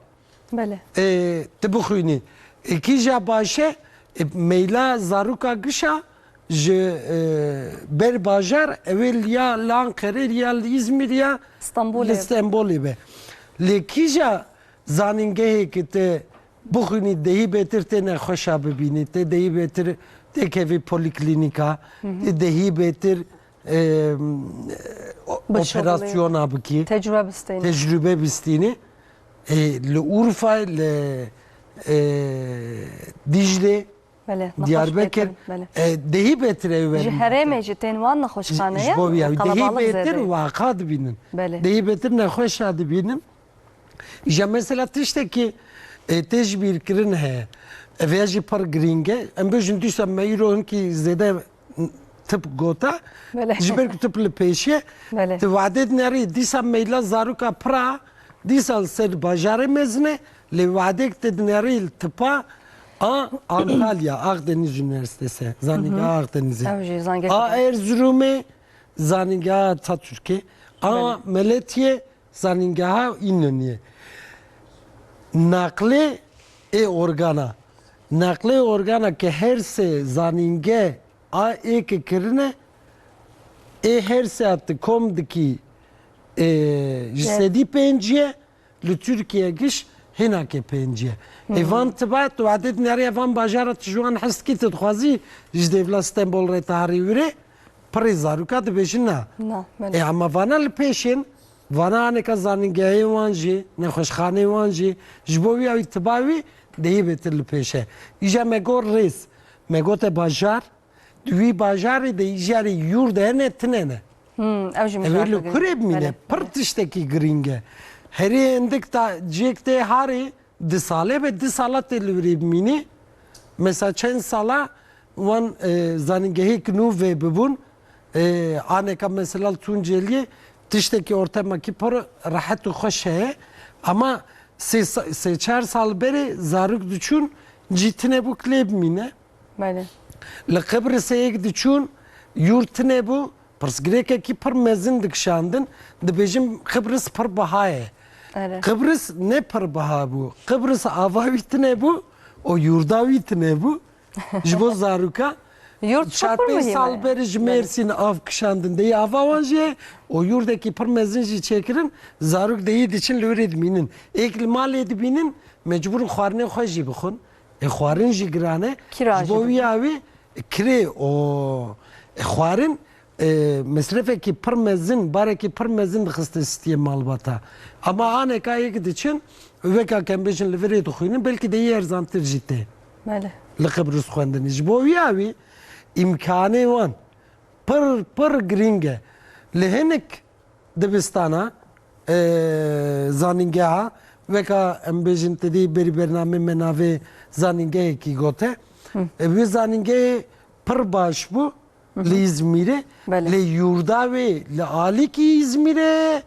Belê. E, tu bixwînî. E, kîja baş e, e, meyla zaroka gişa ji, e, ber bajar, ew ê li ya li Anqerê, ya li Îzmîr, ya Stenbolê. Li Stenbolê be. Lê kîja zanîngehê ki te bixwînî dehî bêtir tê nexweşa bibînî, te dehî bêtir têkevî polîklînîka, te dehî bêtir, e, o- Bi şoxlê. Operasyona bikî, Tecrübe bisteyim. Tecrübe bistînî. E, li Urfa, li, e, Dîclê, Belê. Diyarbekir, Belê. e, dehî bêtir ew Ji verin. herêmê jî tên wan nexweşxaneye. Ji bo vî ew dehî Qalabalık bêtir zêde. waka dibînin. Belê. Dehî bêtir nexweşa dibînin. Îja mesela tiştekî, e, tê ji bîrkirin heye. Ev ya jî pir girîng e. Em bêjin dîsa me îro hinkî zêde tip gota. Belê. Ji ber ku tip li pêşiye. Belê. Ti wadê dinerî dîsa meyla zaroka pira, dîsa li ser bajarê mezin e. Lê wadêk ti dinerî li tipa a Antalya, Akdeniz Üniversitesi, zanîngeha Akdenizê. Ew jî zanîngeha A Erzurumê, zanîngeha Atatürkê. A Belê. Meletiyê, zanîngeha Înoniyê. Naqlê ê organa. Naqlê organa ke her sê zanînge a ê ke kirine, ê her sê a ti kom dikî, e, ji Evet. sedî pêncî ye, li Tirkiye giş hinakê pêncî ye. Ê van tiba, tu wadê dineriye van bajara tu ji wan hez dikî, tu dixwazî ji dêvla Stenbol re te harî wire, pirê zaroka dibêjin na. Na, belê. E, ama vana li pêşên, vana aneka zanîngehê wan jî, nexweşxanê wan jî, ji bo wî ew tiba wî dehî bêtir li pêş e. Îja me got rêz, me gote bajar, di wî bajarê de îjarê yûr de hene, tine ne. Hmm, ew jî Ew ê li kurê bimîne, pir tiştekî girîng e. Herê hindik ta cêk tê harê, di sale be, di sala tê li wirê bimînî. Mesela çend sala wan, e, zanîngehêk nû vê bibûn, e, aneka mesela li Tunceliyê tiştekî ortemekî pir rehet û xweş heye. Ama sê sa- sê çar sal berê zarok diçûn cî tine bû ki lê bimîne. Belê. Li Qibrisê yek diçûn, yûr tine bû, pirsgirêkekî pir mezin dikişandin, dibêjin Qibris pir biha ye. Erê. Qibris ne pir biha bû, Qibris ava wî tine bû, o yûrda wî tine bû. Ji bo zaroka, Yûr çok çar pir pênc muhîm sal e. Berê ji Belê. Mêrsîn av kişandin, deyê ava wan jî ye, o yûrdekî pir mezin jî çêkirin, zarok deyê diçin li wirê dimînin. Êk li malê dibînin, mecbûr in xwarinê xwe jî bixwin. Ê xwarin jî giran e. Kira Ji bo jî wî ya wî kirê û, ê, xwarin, ê, mesrefekî pir mezin, barekî pir mezin dixiste stiyê malbata. Ama aneka yek diçin, weka ke em bêjin li virê dixwînin, belkî de yê erzantir jî tê. Belê. Li Qibris xwendinê. Ji bo wî ya wî îmkanê wan pir, pir girîng e. Li hinek dibistana, e, zanîngeha, weka em bêjin te dî berî bernamê me navê zanîngehekî gote. E, wê zanîngehê pir baş bû li Îzmîrê. Belê. Lê yûrda wê li alîkî Îzmîrê,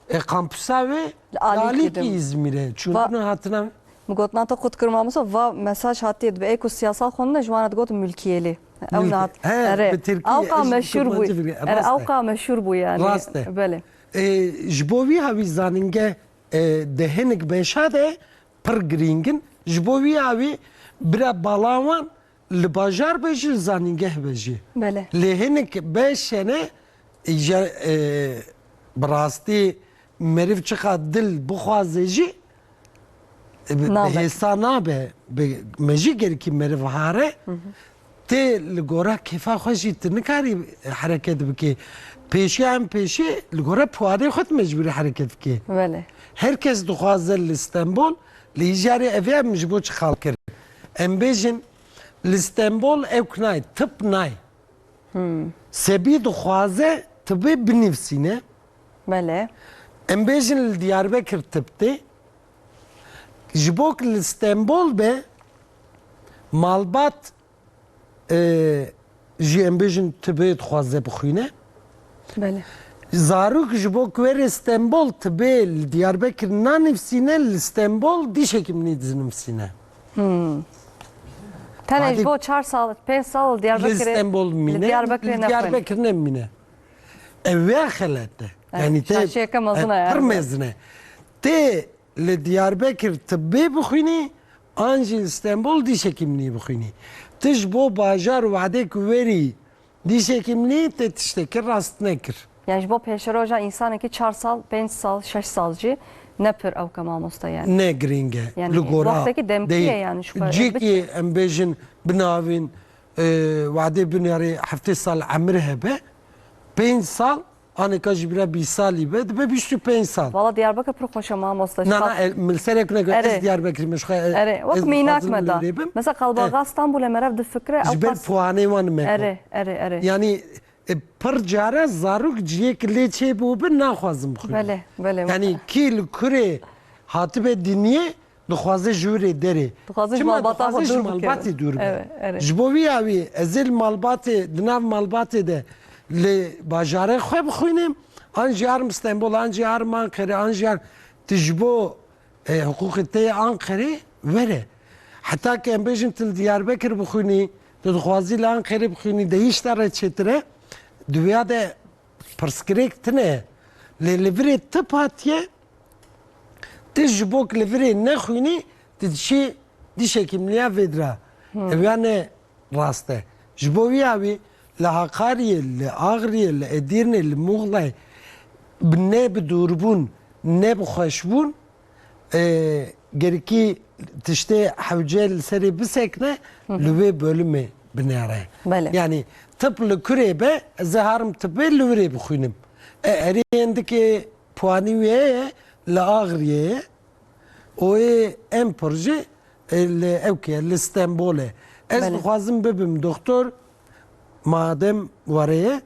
e, kampusa wê Li alîkî li alîkî dim. Îzmîrê. Çûn Va- ne hatina. Min gotina te qut kir mamosta, va mesaj hatiye dibe ê ku siyasal xwendine ji wan re digot milkiyelî. Ew Milki- nehat. He, Erê. bi tirkî, Ewqa ez meşhur bû. kurmancî bigre-, Erê, rast e. ewqa meşhur bû yani. Rast e. Belê. E, ji bo wî hawî zanînge, e, di hinek beşa de pir girîng in. Ji bo wî awî bira bala wan li bajar be jî, li zanîngeh be jî. Belê. Lê hinek beşene, îja, e, bi rastî meriv çiqa dil bixwaze jî, e, bi, bi Nabe. hêsa nabe. Bi, me jî gerekî meriv hare. Hı hı. Tê li gora kêfa xwe jî tu nikarî hereket bikê. Pêşiya em pêşî li gora puanê xwe tu mecbûrî hereket bikê. Belê. Her kes dixwaze li Stenbol, li îjarê evê em ji bo çi xal kir? Em bêjin, li Stenbol ewk nayê, tip nayê. Hmm. Sebî dixwaze tibê binivîsîne. Belê. Em bêjin li Diyarbekir tip tê. Ji bo ku li Stenbol be, malbat, e, jî em bêjin tibê dixwaze bixwîne. Belê. Zarok ji bo ku were Stenbol tibê li Diyarbekir nanivîsîne, li Stenbol dîşekî min dinivîsîne. Hmm. Tenê ji Hadi bo çar sal, pênc sal li Diyarbekirê, li Stenbol li mîne, Diyarbekirê li nexwin. Diyarbekir nemîne. Ev ya xelet e. Evet, yanî te, şaşiyeke mezin e, e, pir yani. Mezin e. Tê li Diyarbekir tibê bixwînî, an jî li Stenbol dîşekî minî bixwînî. Tu ji bo bajar û wadê ku werî dîşekî minî te tiştekî rast nekir. Yani ji bo pêşeroja însanekî çar sal, pênc sal, şeş sal jî ne pir ew ke mamoste yani. Ne girîng e. Yani li gora wextekî demkî ye yani, ji xwe cîkî bit- em bêjin binavîn, e, wadê binêrê heftê sal emir hebe, pênc sal, aneka ji bira bîst salî be, dibe bîst û pênc sal. Valla Diyarbakir pir xweş e mamoste. Na, na, e, min li ser ek neke, ez Erê. Diyarbekirî me, ji xwe, e, Erê, wek ez mînak dixwazim me da. Lê bim. Mesela qalbaxa E. Stenbolê meriv difikre, Ji ber puanê wan me. Erê, erê, erê. Yani, e, pir cara zarok ciyek lê çêbû bin naxwazim bixwînim. Belê, belê. Yani, kî li kurê hatibe dinyê, dixwaze ji wirê derê. Dixwaze ji malbata xwe dûr bikeve. Çima dixwaze ji malbatê dûr be? Evet, evet. Ji bo wî ya wî ez ê li malbatê, di nav malbatê de li bajarê xwe bixwînim, an jî arim Stenbol, an jî arim Anqerê, an jî ar-, tu ji bo, e, hiqûqê te yê Anqerê were. Heta ke em bêjin tu li Diyarbekir bixwînî, tu dixwazî li Anqerê bixwînî, de hîç te re çêtir e. Di wêya de pirsgirêk tune ye. Lê li virê tip hatiye, tu ji bo ku li virê nexwînî, tu diçî dîşekî miniya vê dira. Hmm. Ev ya ne rast e. Ji bo wî ya wî li Haqariyê, li Axriyê, li Edîrnê, li Muxlayê bi ne bi dûrbûn, ne bi xweşbûn, e, gerekî tiştê hewce li serê bisekine, Hı hı. li wê bölümê binêre. Belê. Yani tip li kurê be, ez ê harim tibê li wirê bixwînim. E, erê hindikê puanî wê ye, li Axriyê ye. O yê em pir jî, e, li ewkê, li Stenbolê. Ez Belê. Dixwazim bibim doktor, madem were ye,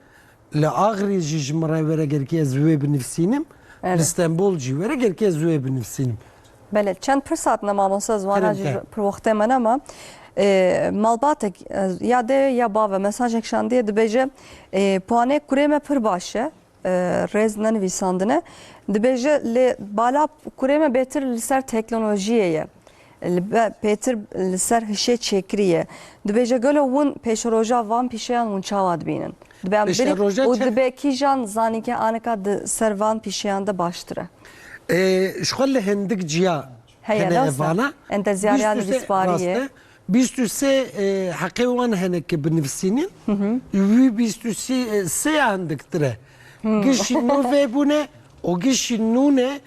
li Axriyê jî ji min re were, gerekî ez wê binivîsînim. Evet. Li Stenbol jî were, gerekî ez wê binivîsînim. Belê, çend pirs hatine mamoste, ez wana Kerem jî ke. Pir wextê me nema. E, malbatek, e, ya dê ya bave mesajek şandiye, dibêje, e, puanê kurê me pir baş e. E, rêz nenivîsandine. Dibêje, lê bala kurê me bêtir li ser teknolojiyê ye. Li be-, pêtir li ser hişê çêkirî ye. Dibêje, gelo hûn pêşeroja van pîşeyan hûn çawa dibînin? Dibe em birî Pêşeroja û çe- dibe kîjan zanînge aneka di ser van pîşeyan de baştir e? E, ji xwe li hindik ciya Heye, hene rast e. Evana. Entezyariya Bîst û sê nivîsbarî ye. Rast e. Bîst û sê, e, heqê wan hene ke binivîsînin. Hı hı. Wî bîst û sê, e, sê ya hindiktir e. Hı. Gişî nû vê bûne û gişî nûne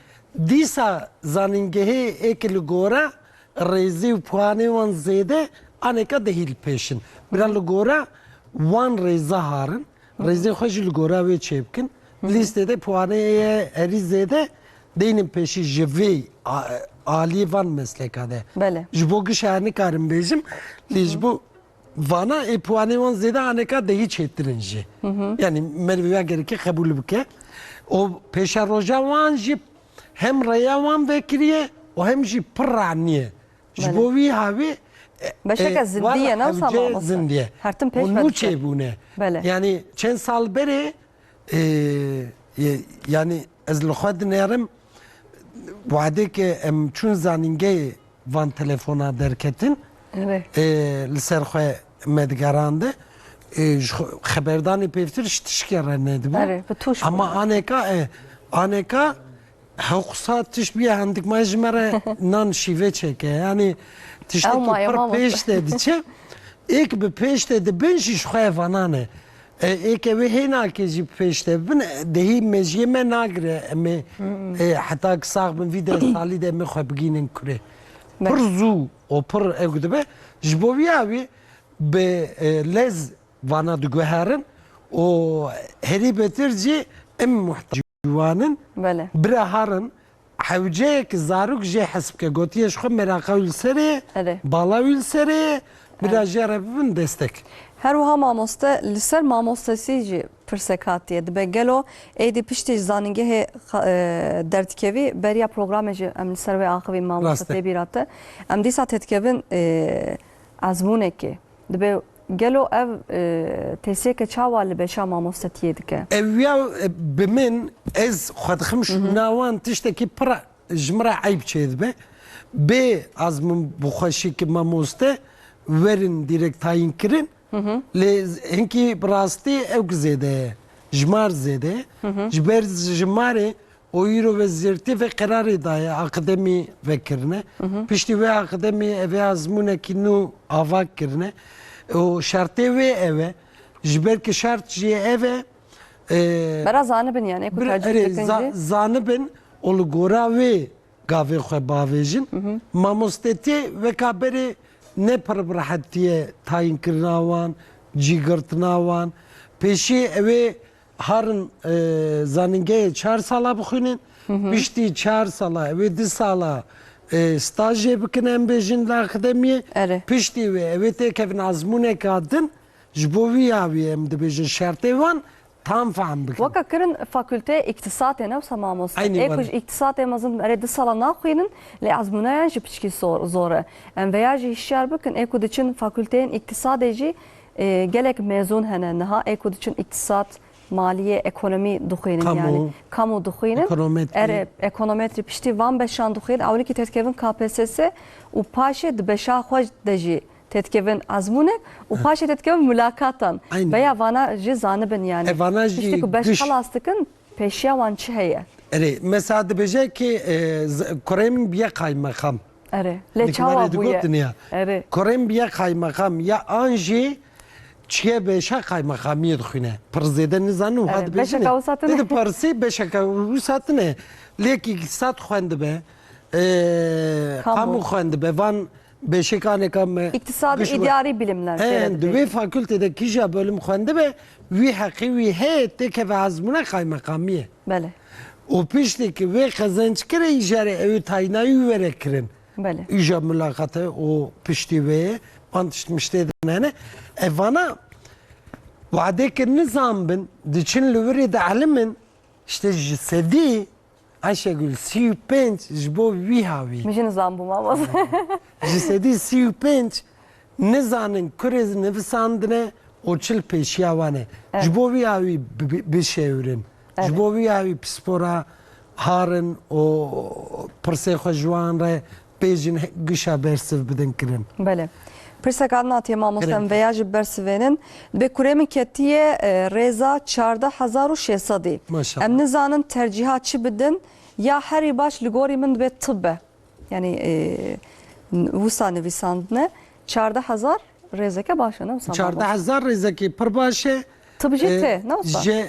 dîsa zanîngehê ê ke li gora rêzê û puanê wan zêde aneka dehî li pêşin. Bira li gora wan rêza harin. Rêzê xwe jî li gora wê çêbikin. Hı hı. Lîstê de puanê ye herî zêde deynin pêşî ji vê a-, aliyê van mesleka de. Belê. Ji bo gişa nikarim bêjim, lê ji bo vana ê puanê wan zêde aneka dehî çêtir in jî. Hı hı. Yani meriv ya gerekî qebûl bike. O pêşeroja wan jî hem rêya wan vekiriye û hem jî pir ranî ye. Ji Belê. Bo wî hawî, e, Beşeke e, zindî ye, wala ne wisa hewce mamoste? Zindî ye. Her tim pêş Û ve nû dike. Çêbûne. Belê. Yani çend sal berê, e, ye, yani ez li xwe dinêrim, wadê ke em çûn zanîngehê van telefona derketin, Erê. e, li ser xwe me digerandi. E, ji xwe, xeberdanê pêvtir ji tişkê re nedibû. Erê, bi tûş Ama bûne. Aneka, e, aneka Hewqisa tişt bûye hindik ma ji me re nan şîvê çêke. Yanî tiştekî pir pêş de diçe. Êk bi pêş de dibin jî ji xwe ev vanan e. E, êke wê hênakê jî bi pêş de bibin, e, dehî mejiyê me nagire. Em ê, e, heta ki sax bin vî deh salî de em ê xwe bigînin kurê. Pir zû û pir ew dibe. Ji bo vî awî bi, e, lez vana diguherin û herî betir jî em muhtac wan in. Belê. Bira harin, hewceyek zarok jê hesb ke, gotiye ji xwe meraqa wî li serê, Erê. bala wî li serê, bira Erê. jê re bibin destek. Her wiha mamoste, li ser mamostesî jî pirsek hatiye. Dibe gelo êdî piştî ji zanîngehê xa-, e, derdikevî, beriya programê jî em li ser wê axivî mamoste Rast e. tê bîra te. Em dîsa têdikevin, e, ezmûnekê. Dibe gelo ev, e, tesiyeke çawa li beşa mamostetiyê dike? Ev ya, e, bi min, ez xwe dixim şûna wan tiştekî pir ji min re eyb çêdibe. Bê azmin bi xweşî ki mamoste werin direkt tayîn kirin. Lê hinkî bi rastî ew ki zêde ye. Jimar zêde ye. Ji ber jimarê û îro ve zêrtî vê qerarê daye, akademî vekirine. Piştî wê akademî evê azmûnekî nû ava kirine. Û şertê wê ev e. Ji ber ki şert jî ev e, e, Bera zanibin yani, eko bir-, tercih erê, dikin za-, jî. zanibin û li gora wê gavê xwe bavêjin. Mamostetiyê weka berê ne pir bi rehetiyê tayînkirina wan, cîgirtina wan. Pêşî ew ê harin, e, zanîngehê çar sala bixwînin. Piştî çar sala, ew ê du sala, e, stajê bikin, em bêjin li akademiyê. Erê. Piştî wê ew ê têkevin azmûneka din. Ji bo vî ya wî em dibêjin şertê wan tam fehm bikin. Weka kirin fakulteyê îktisatê, ne wisa mamoste. Eynî Ê ku were. Ji îktisatê mezin erê du sala naxwînin, lê ezmûnayan jî piçkî zor, zor e. Em veya jî hişyar bikin, ê ku diçin fakulteyên îktisadê jî, e, gelek mêzûn hene niha, ê ku diçin îktisat, maliyê, ekonomî dixwînin Kamu. yani. Kamu dixwînin. Ekonometrî. Erê, ekonometrî piştî van beşan dixwînin. Ewlikî têdikevin K P S S û paşê di beşa xwe de jî têdikevin ezmûnek û paşê têdikevin mulakatan. Aynen. Veya vana jî zanibin yani. E, vana jî Piştî ku beş giş- xelas dikin, pêşiya wan çi heye? Erê, mesela dibêje ki, e, z-, kurê min biye qaymeqam. Erê. Lê çawa bûye? Erê. Kurê min biye qaymeqam ya an jî çiye beşa qaymeqamiyê dixwîne. Pir zêde nizanin û ha Erê. dibêjin. Beşeka wisa tine. Dipirsî beşeka wisa tine. Lê ki îktisat xwendibe, e, Kamu. kamu xwendibe. Van beşekaneka me Îktisadi giş we- îdari bilimler He, têde di vê dibêjin. fakultede kîja bölüm xwendibe, wî heqî wî heye têkeve ezmûna qaymeqamiyê. Belê. Û piştî ki wê qezenc kire, îjarê ew ê tayîna wî were kirin. Belê. Îja mulaqate û piştî wê van tişt miştê din hene. Ev vana wadê ki nizan bin, diçin li wirê dielimin, işte ji sedî Ayşegül, sî û pênc ji bo wî hawî. Min jî nizanbû, mamoste. Ji sedî sî û pênc nizanin kurê nivisandine û çil pêşiya wan e. Evet. Ji bo wî hawî bi-, bi-, bişêwirin. Evet. Ji bo wî hawî pispora harin û pirsê xwe ji wan re bêjin, he-, gişa bersiv bidin kirin. Belê. Pirseka din hatiye, mamoste, em Gerek. veya jî bersivênin. Bi kurê min ketiye, e, rêza çardeh hezar û şêst sedî. Maşallah. Em nizanin tercîha çi bidin, ya herî baş li gorî min dibe tib be. Yani, e, n-, wisa nivîsandine. Çardeh hezar rêzeke baş e, ne wisa, mamoste? Çardeh hezar rêzekî pir baş e. Tib jî E, tê, ne wisa? Ji,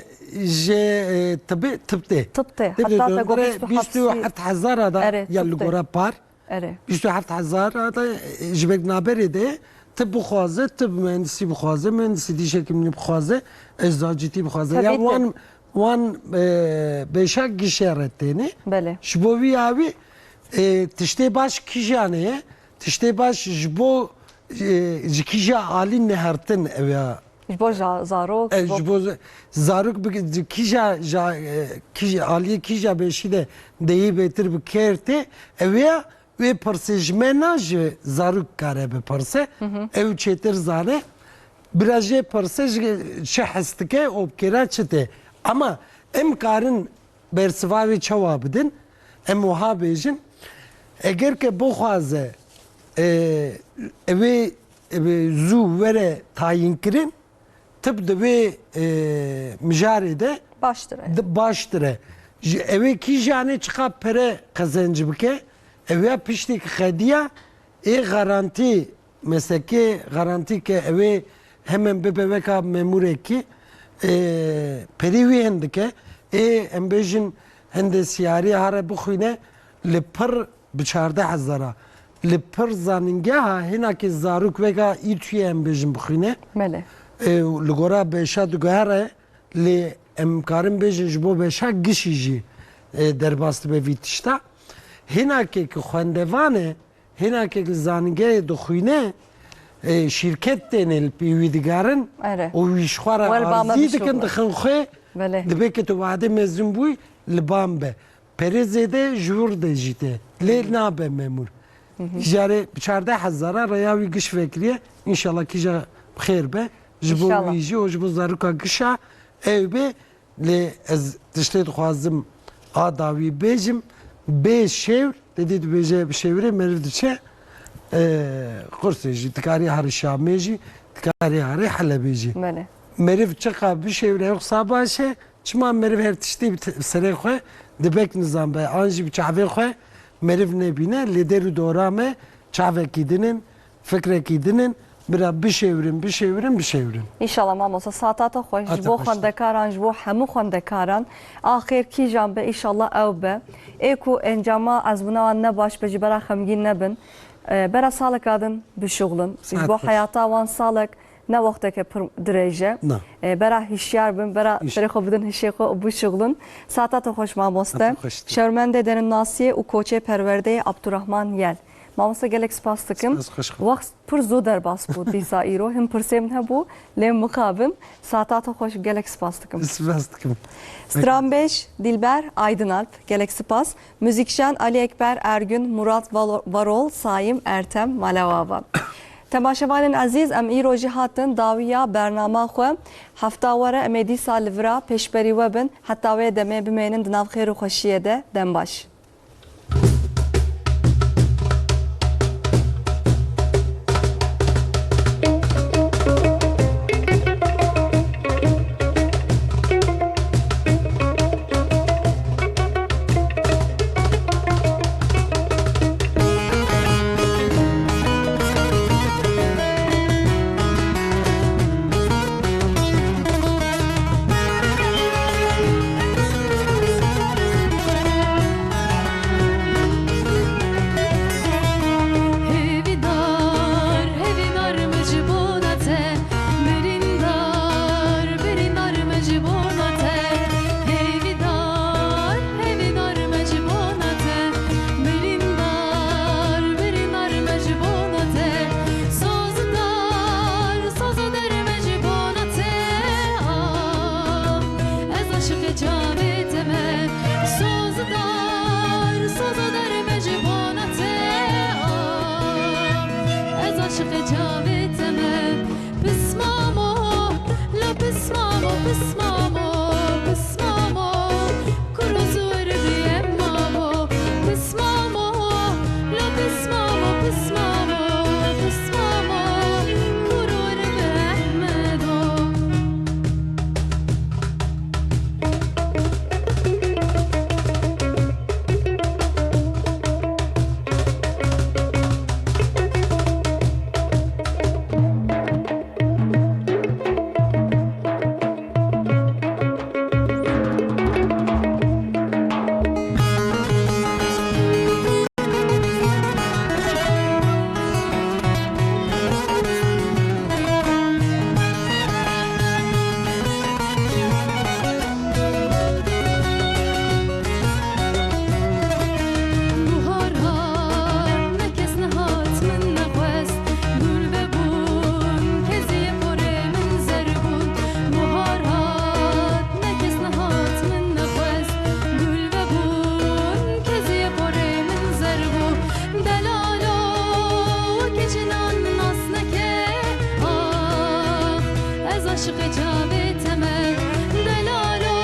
ji, e, tibê, tib tê. Tib tê. Tib Heta tê te got dondere bîst û heft bîst û heft hezar a da Erê, ya tib li tê. gora par. Erê. Bîst û heft hezar a da, e, ji ber naberê de tib bixwaze, tib mühendisî bixwaze, mühendisî dîşekî min bixwaze, eczacîtî bixwaze. Ya Tebî tê. wan, wan, e, beşa gişe re têne. Belê. Ji bo vî awî, e, tiştê baş kîjan e? Tiştê baş ji bo, e, ji kîja alî nehertin ew ya. Ji bo ja-, zarok, E, ji bo ji bo z-, zarok bi, ji kîja, ja-, e, kîja, aliyê kîja beşî de deyî bêtir bi kêr tê. Ew ya wê pirsê ji me na ji zarok kare bipirse. Ew çêtir zane. Bira jê pirse ji çi hes dike û bi kêra çi tê. Ama em karin bersiva wê çawa bidin? Em wiha bêjin, eger ke bixwaze, e, ew ê, e, zû were tayînkirin, tib di vê, e, mijarê de Baştir e. di-, baştir e. Ji ew ê kîjanê çiqa pere qezenc bike, ew ya piştî ki xediya, ê garantî, meslekê garantî ke ew ê hemen bibe weka memûrekî, ê, perî wî hindik e. Ê, em bêjin hindê siyarî hare bixwîne, li pir bi çardeh hezara. Li pir zanîngeha hinakê zarok weka îtuyê em bêjin bixwîne. Belê. Ê, li gora beşa diguhere, lê em karin bêjin ji bo beşa gişî jî, ê, derbas dibe vî tişta. Hinakê ki xwendevan e, hinakê ki li zanîngehê dixwîne, ê, şîrket têne li pê wî digerin Erê. û wî ji xwe re Wer ba me arzî bişo dikin, be. dixin xwe, Belê. dibê ke tu wadê mezin bûyî, li ban be. Perê zêde ji wir de jî tê. Lê nabe memûr. Hı hı. Îcarê bi çardeh hezara rêya wî giş vekiriye. Înşallah kîja bi xêr be. Ji bo Înşallah. wî jî û ji bo zaroka gişa ew bê. Lê ez tiştê dixwazim a dawî bêjim. Bê şêwr, te dî dibêje bi şêwrê meriv diçe, e, Qursê jî, dikarî herî Şamê jî, dikarî herî Helebê jî. Belê. Meriv çiqa bi şêwrê ew qisa baş e, Çima meriv her tiştî bi te-, serê xwe dibek nizan be, an jî bi çavê xwe meriv nebîne, lê der û dora me çavekî din in, fikrekî din in, bira bişêwirin, bişêwirin, bişêwirin. Înşallah mamosta, saeta te xweş, ji Hata bo xweştir. xwendekaran, ji bo hemû xwendekaran, axêr kîjan be, înşallah ew be. Ê ku encama ezmûna wan ne baş be, ji bera xemgîn nebin. E, bera saleka din bişuxulin. Ji Saet bo xweş. heyata wan salek, Ne wexteke pir dirêj e. Na. E, bera hişyar bin, bera Hîş- serê xwe bidin hişê xwe û bişuxulin. Saeta te xweş mamoste. Hata xweş. Şermendê derinnasiyê û koçê perwerdeyê Abdurrahman Yel. Mamoste gelek spas dikim. Spas, xweş xwe. Wext pir zû derbas bû dîsa îro. Hin pirsê min hebû, lê mixabin. Saeta te xweş, gelek spas dikim. Spas dikim. Stranbêj Dilber Aydınalp, gelek spas. Muzîkjen Ali Ekber Ergün, Murat Valo-, Varol, Saim Ertem, Malewa Ava. Temaşevanên ezîz, em îro jî hatin dawiya bernama xwe. Hefta were em ê dîsa li vira pêşberî we bin. Heta wê demê bimênin di nav xêr û xweşiyê de. Dem baş. Hêvîdar, hêvîdar me ji bona te, birîndar, birîndar me ji bona te. Hêvîdar, hêvîdar me ji bona te, birîndar, birîndar me ji bona te. Sozidar, sozidar me ji bona te. Ah, ez aşiqê çavê te me. Sozidar, sozidar me ji bona te. Ah, ez aşiqê çavê te me. Pismamo, la pismamo, pismamo, pismamo. Kuro zor bi em mamo. Pismamo, la pismamo, pismamo, pismamo. Kuro re bi Ehmedo. Buhar hat, ne kes nehat min nexwest, gul vebûn, keziyê porê min zer bûn. Buhar hat, ne kes nehat min nexwest, gul vebûn, keziyê porê min zer bû. Delalo, wekî jinan nas neke, ah, ez aşiqê çavê te me. Delalo,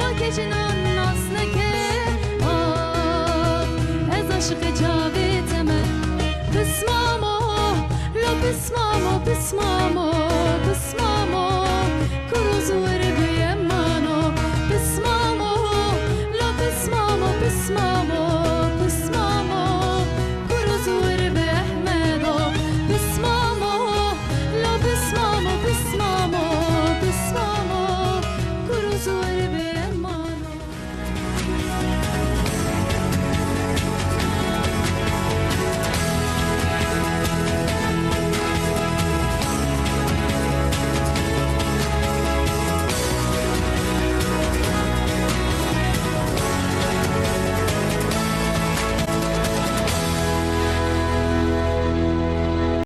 wekî jinan nas neke, ah, ez aşiqê çavê te me. Pismamo, lo pismamo, pismamo,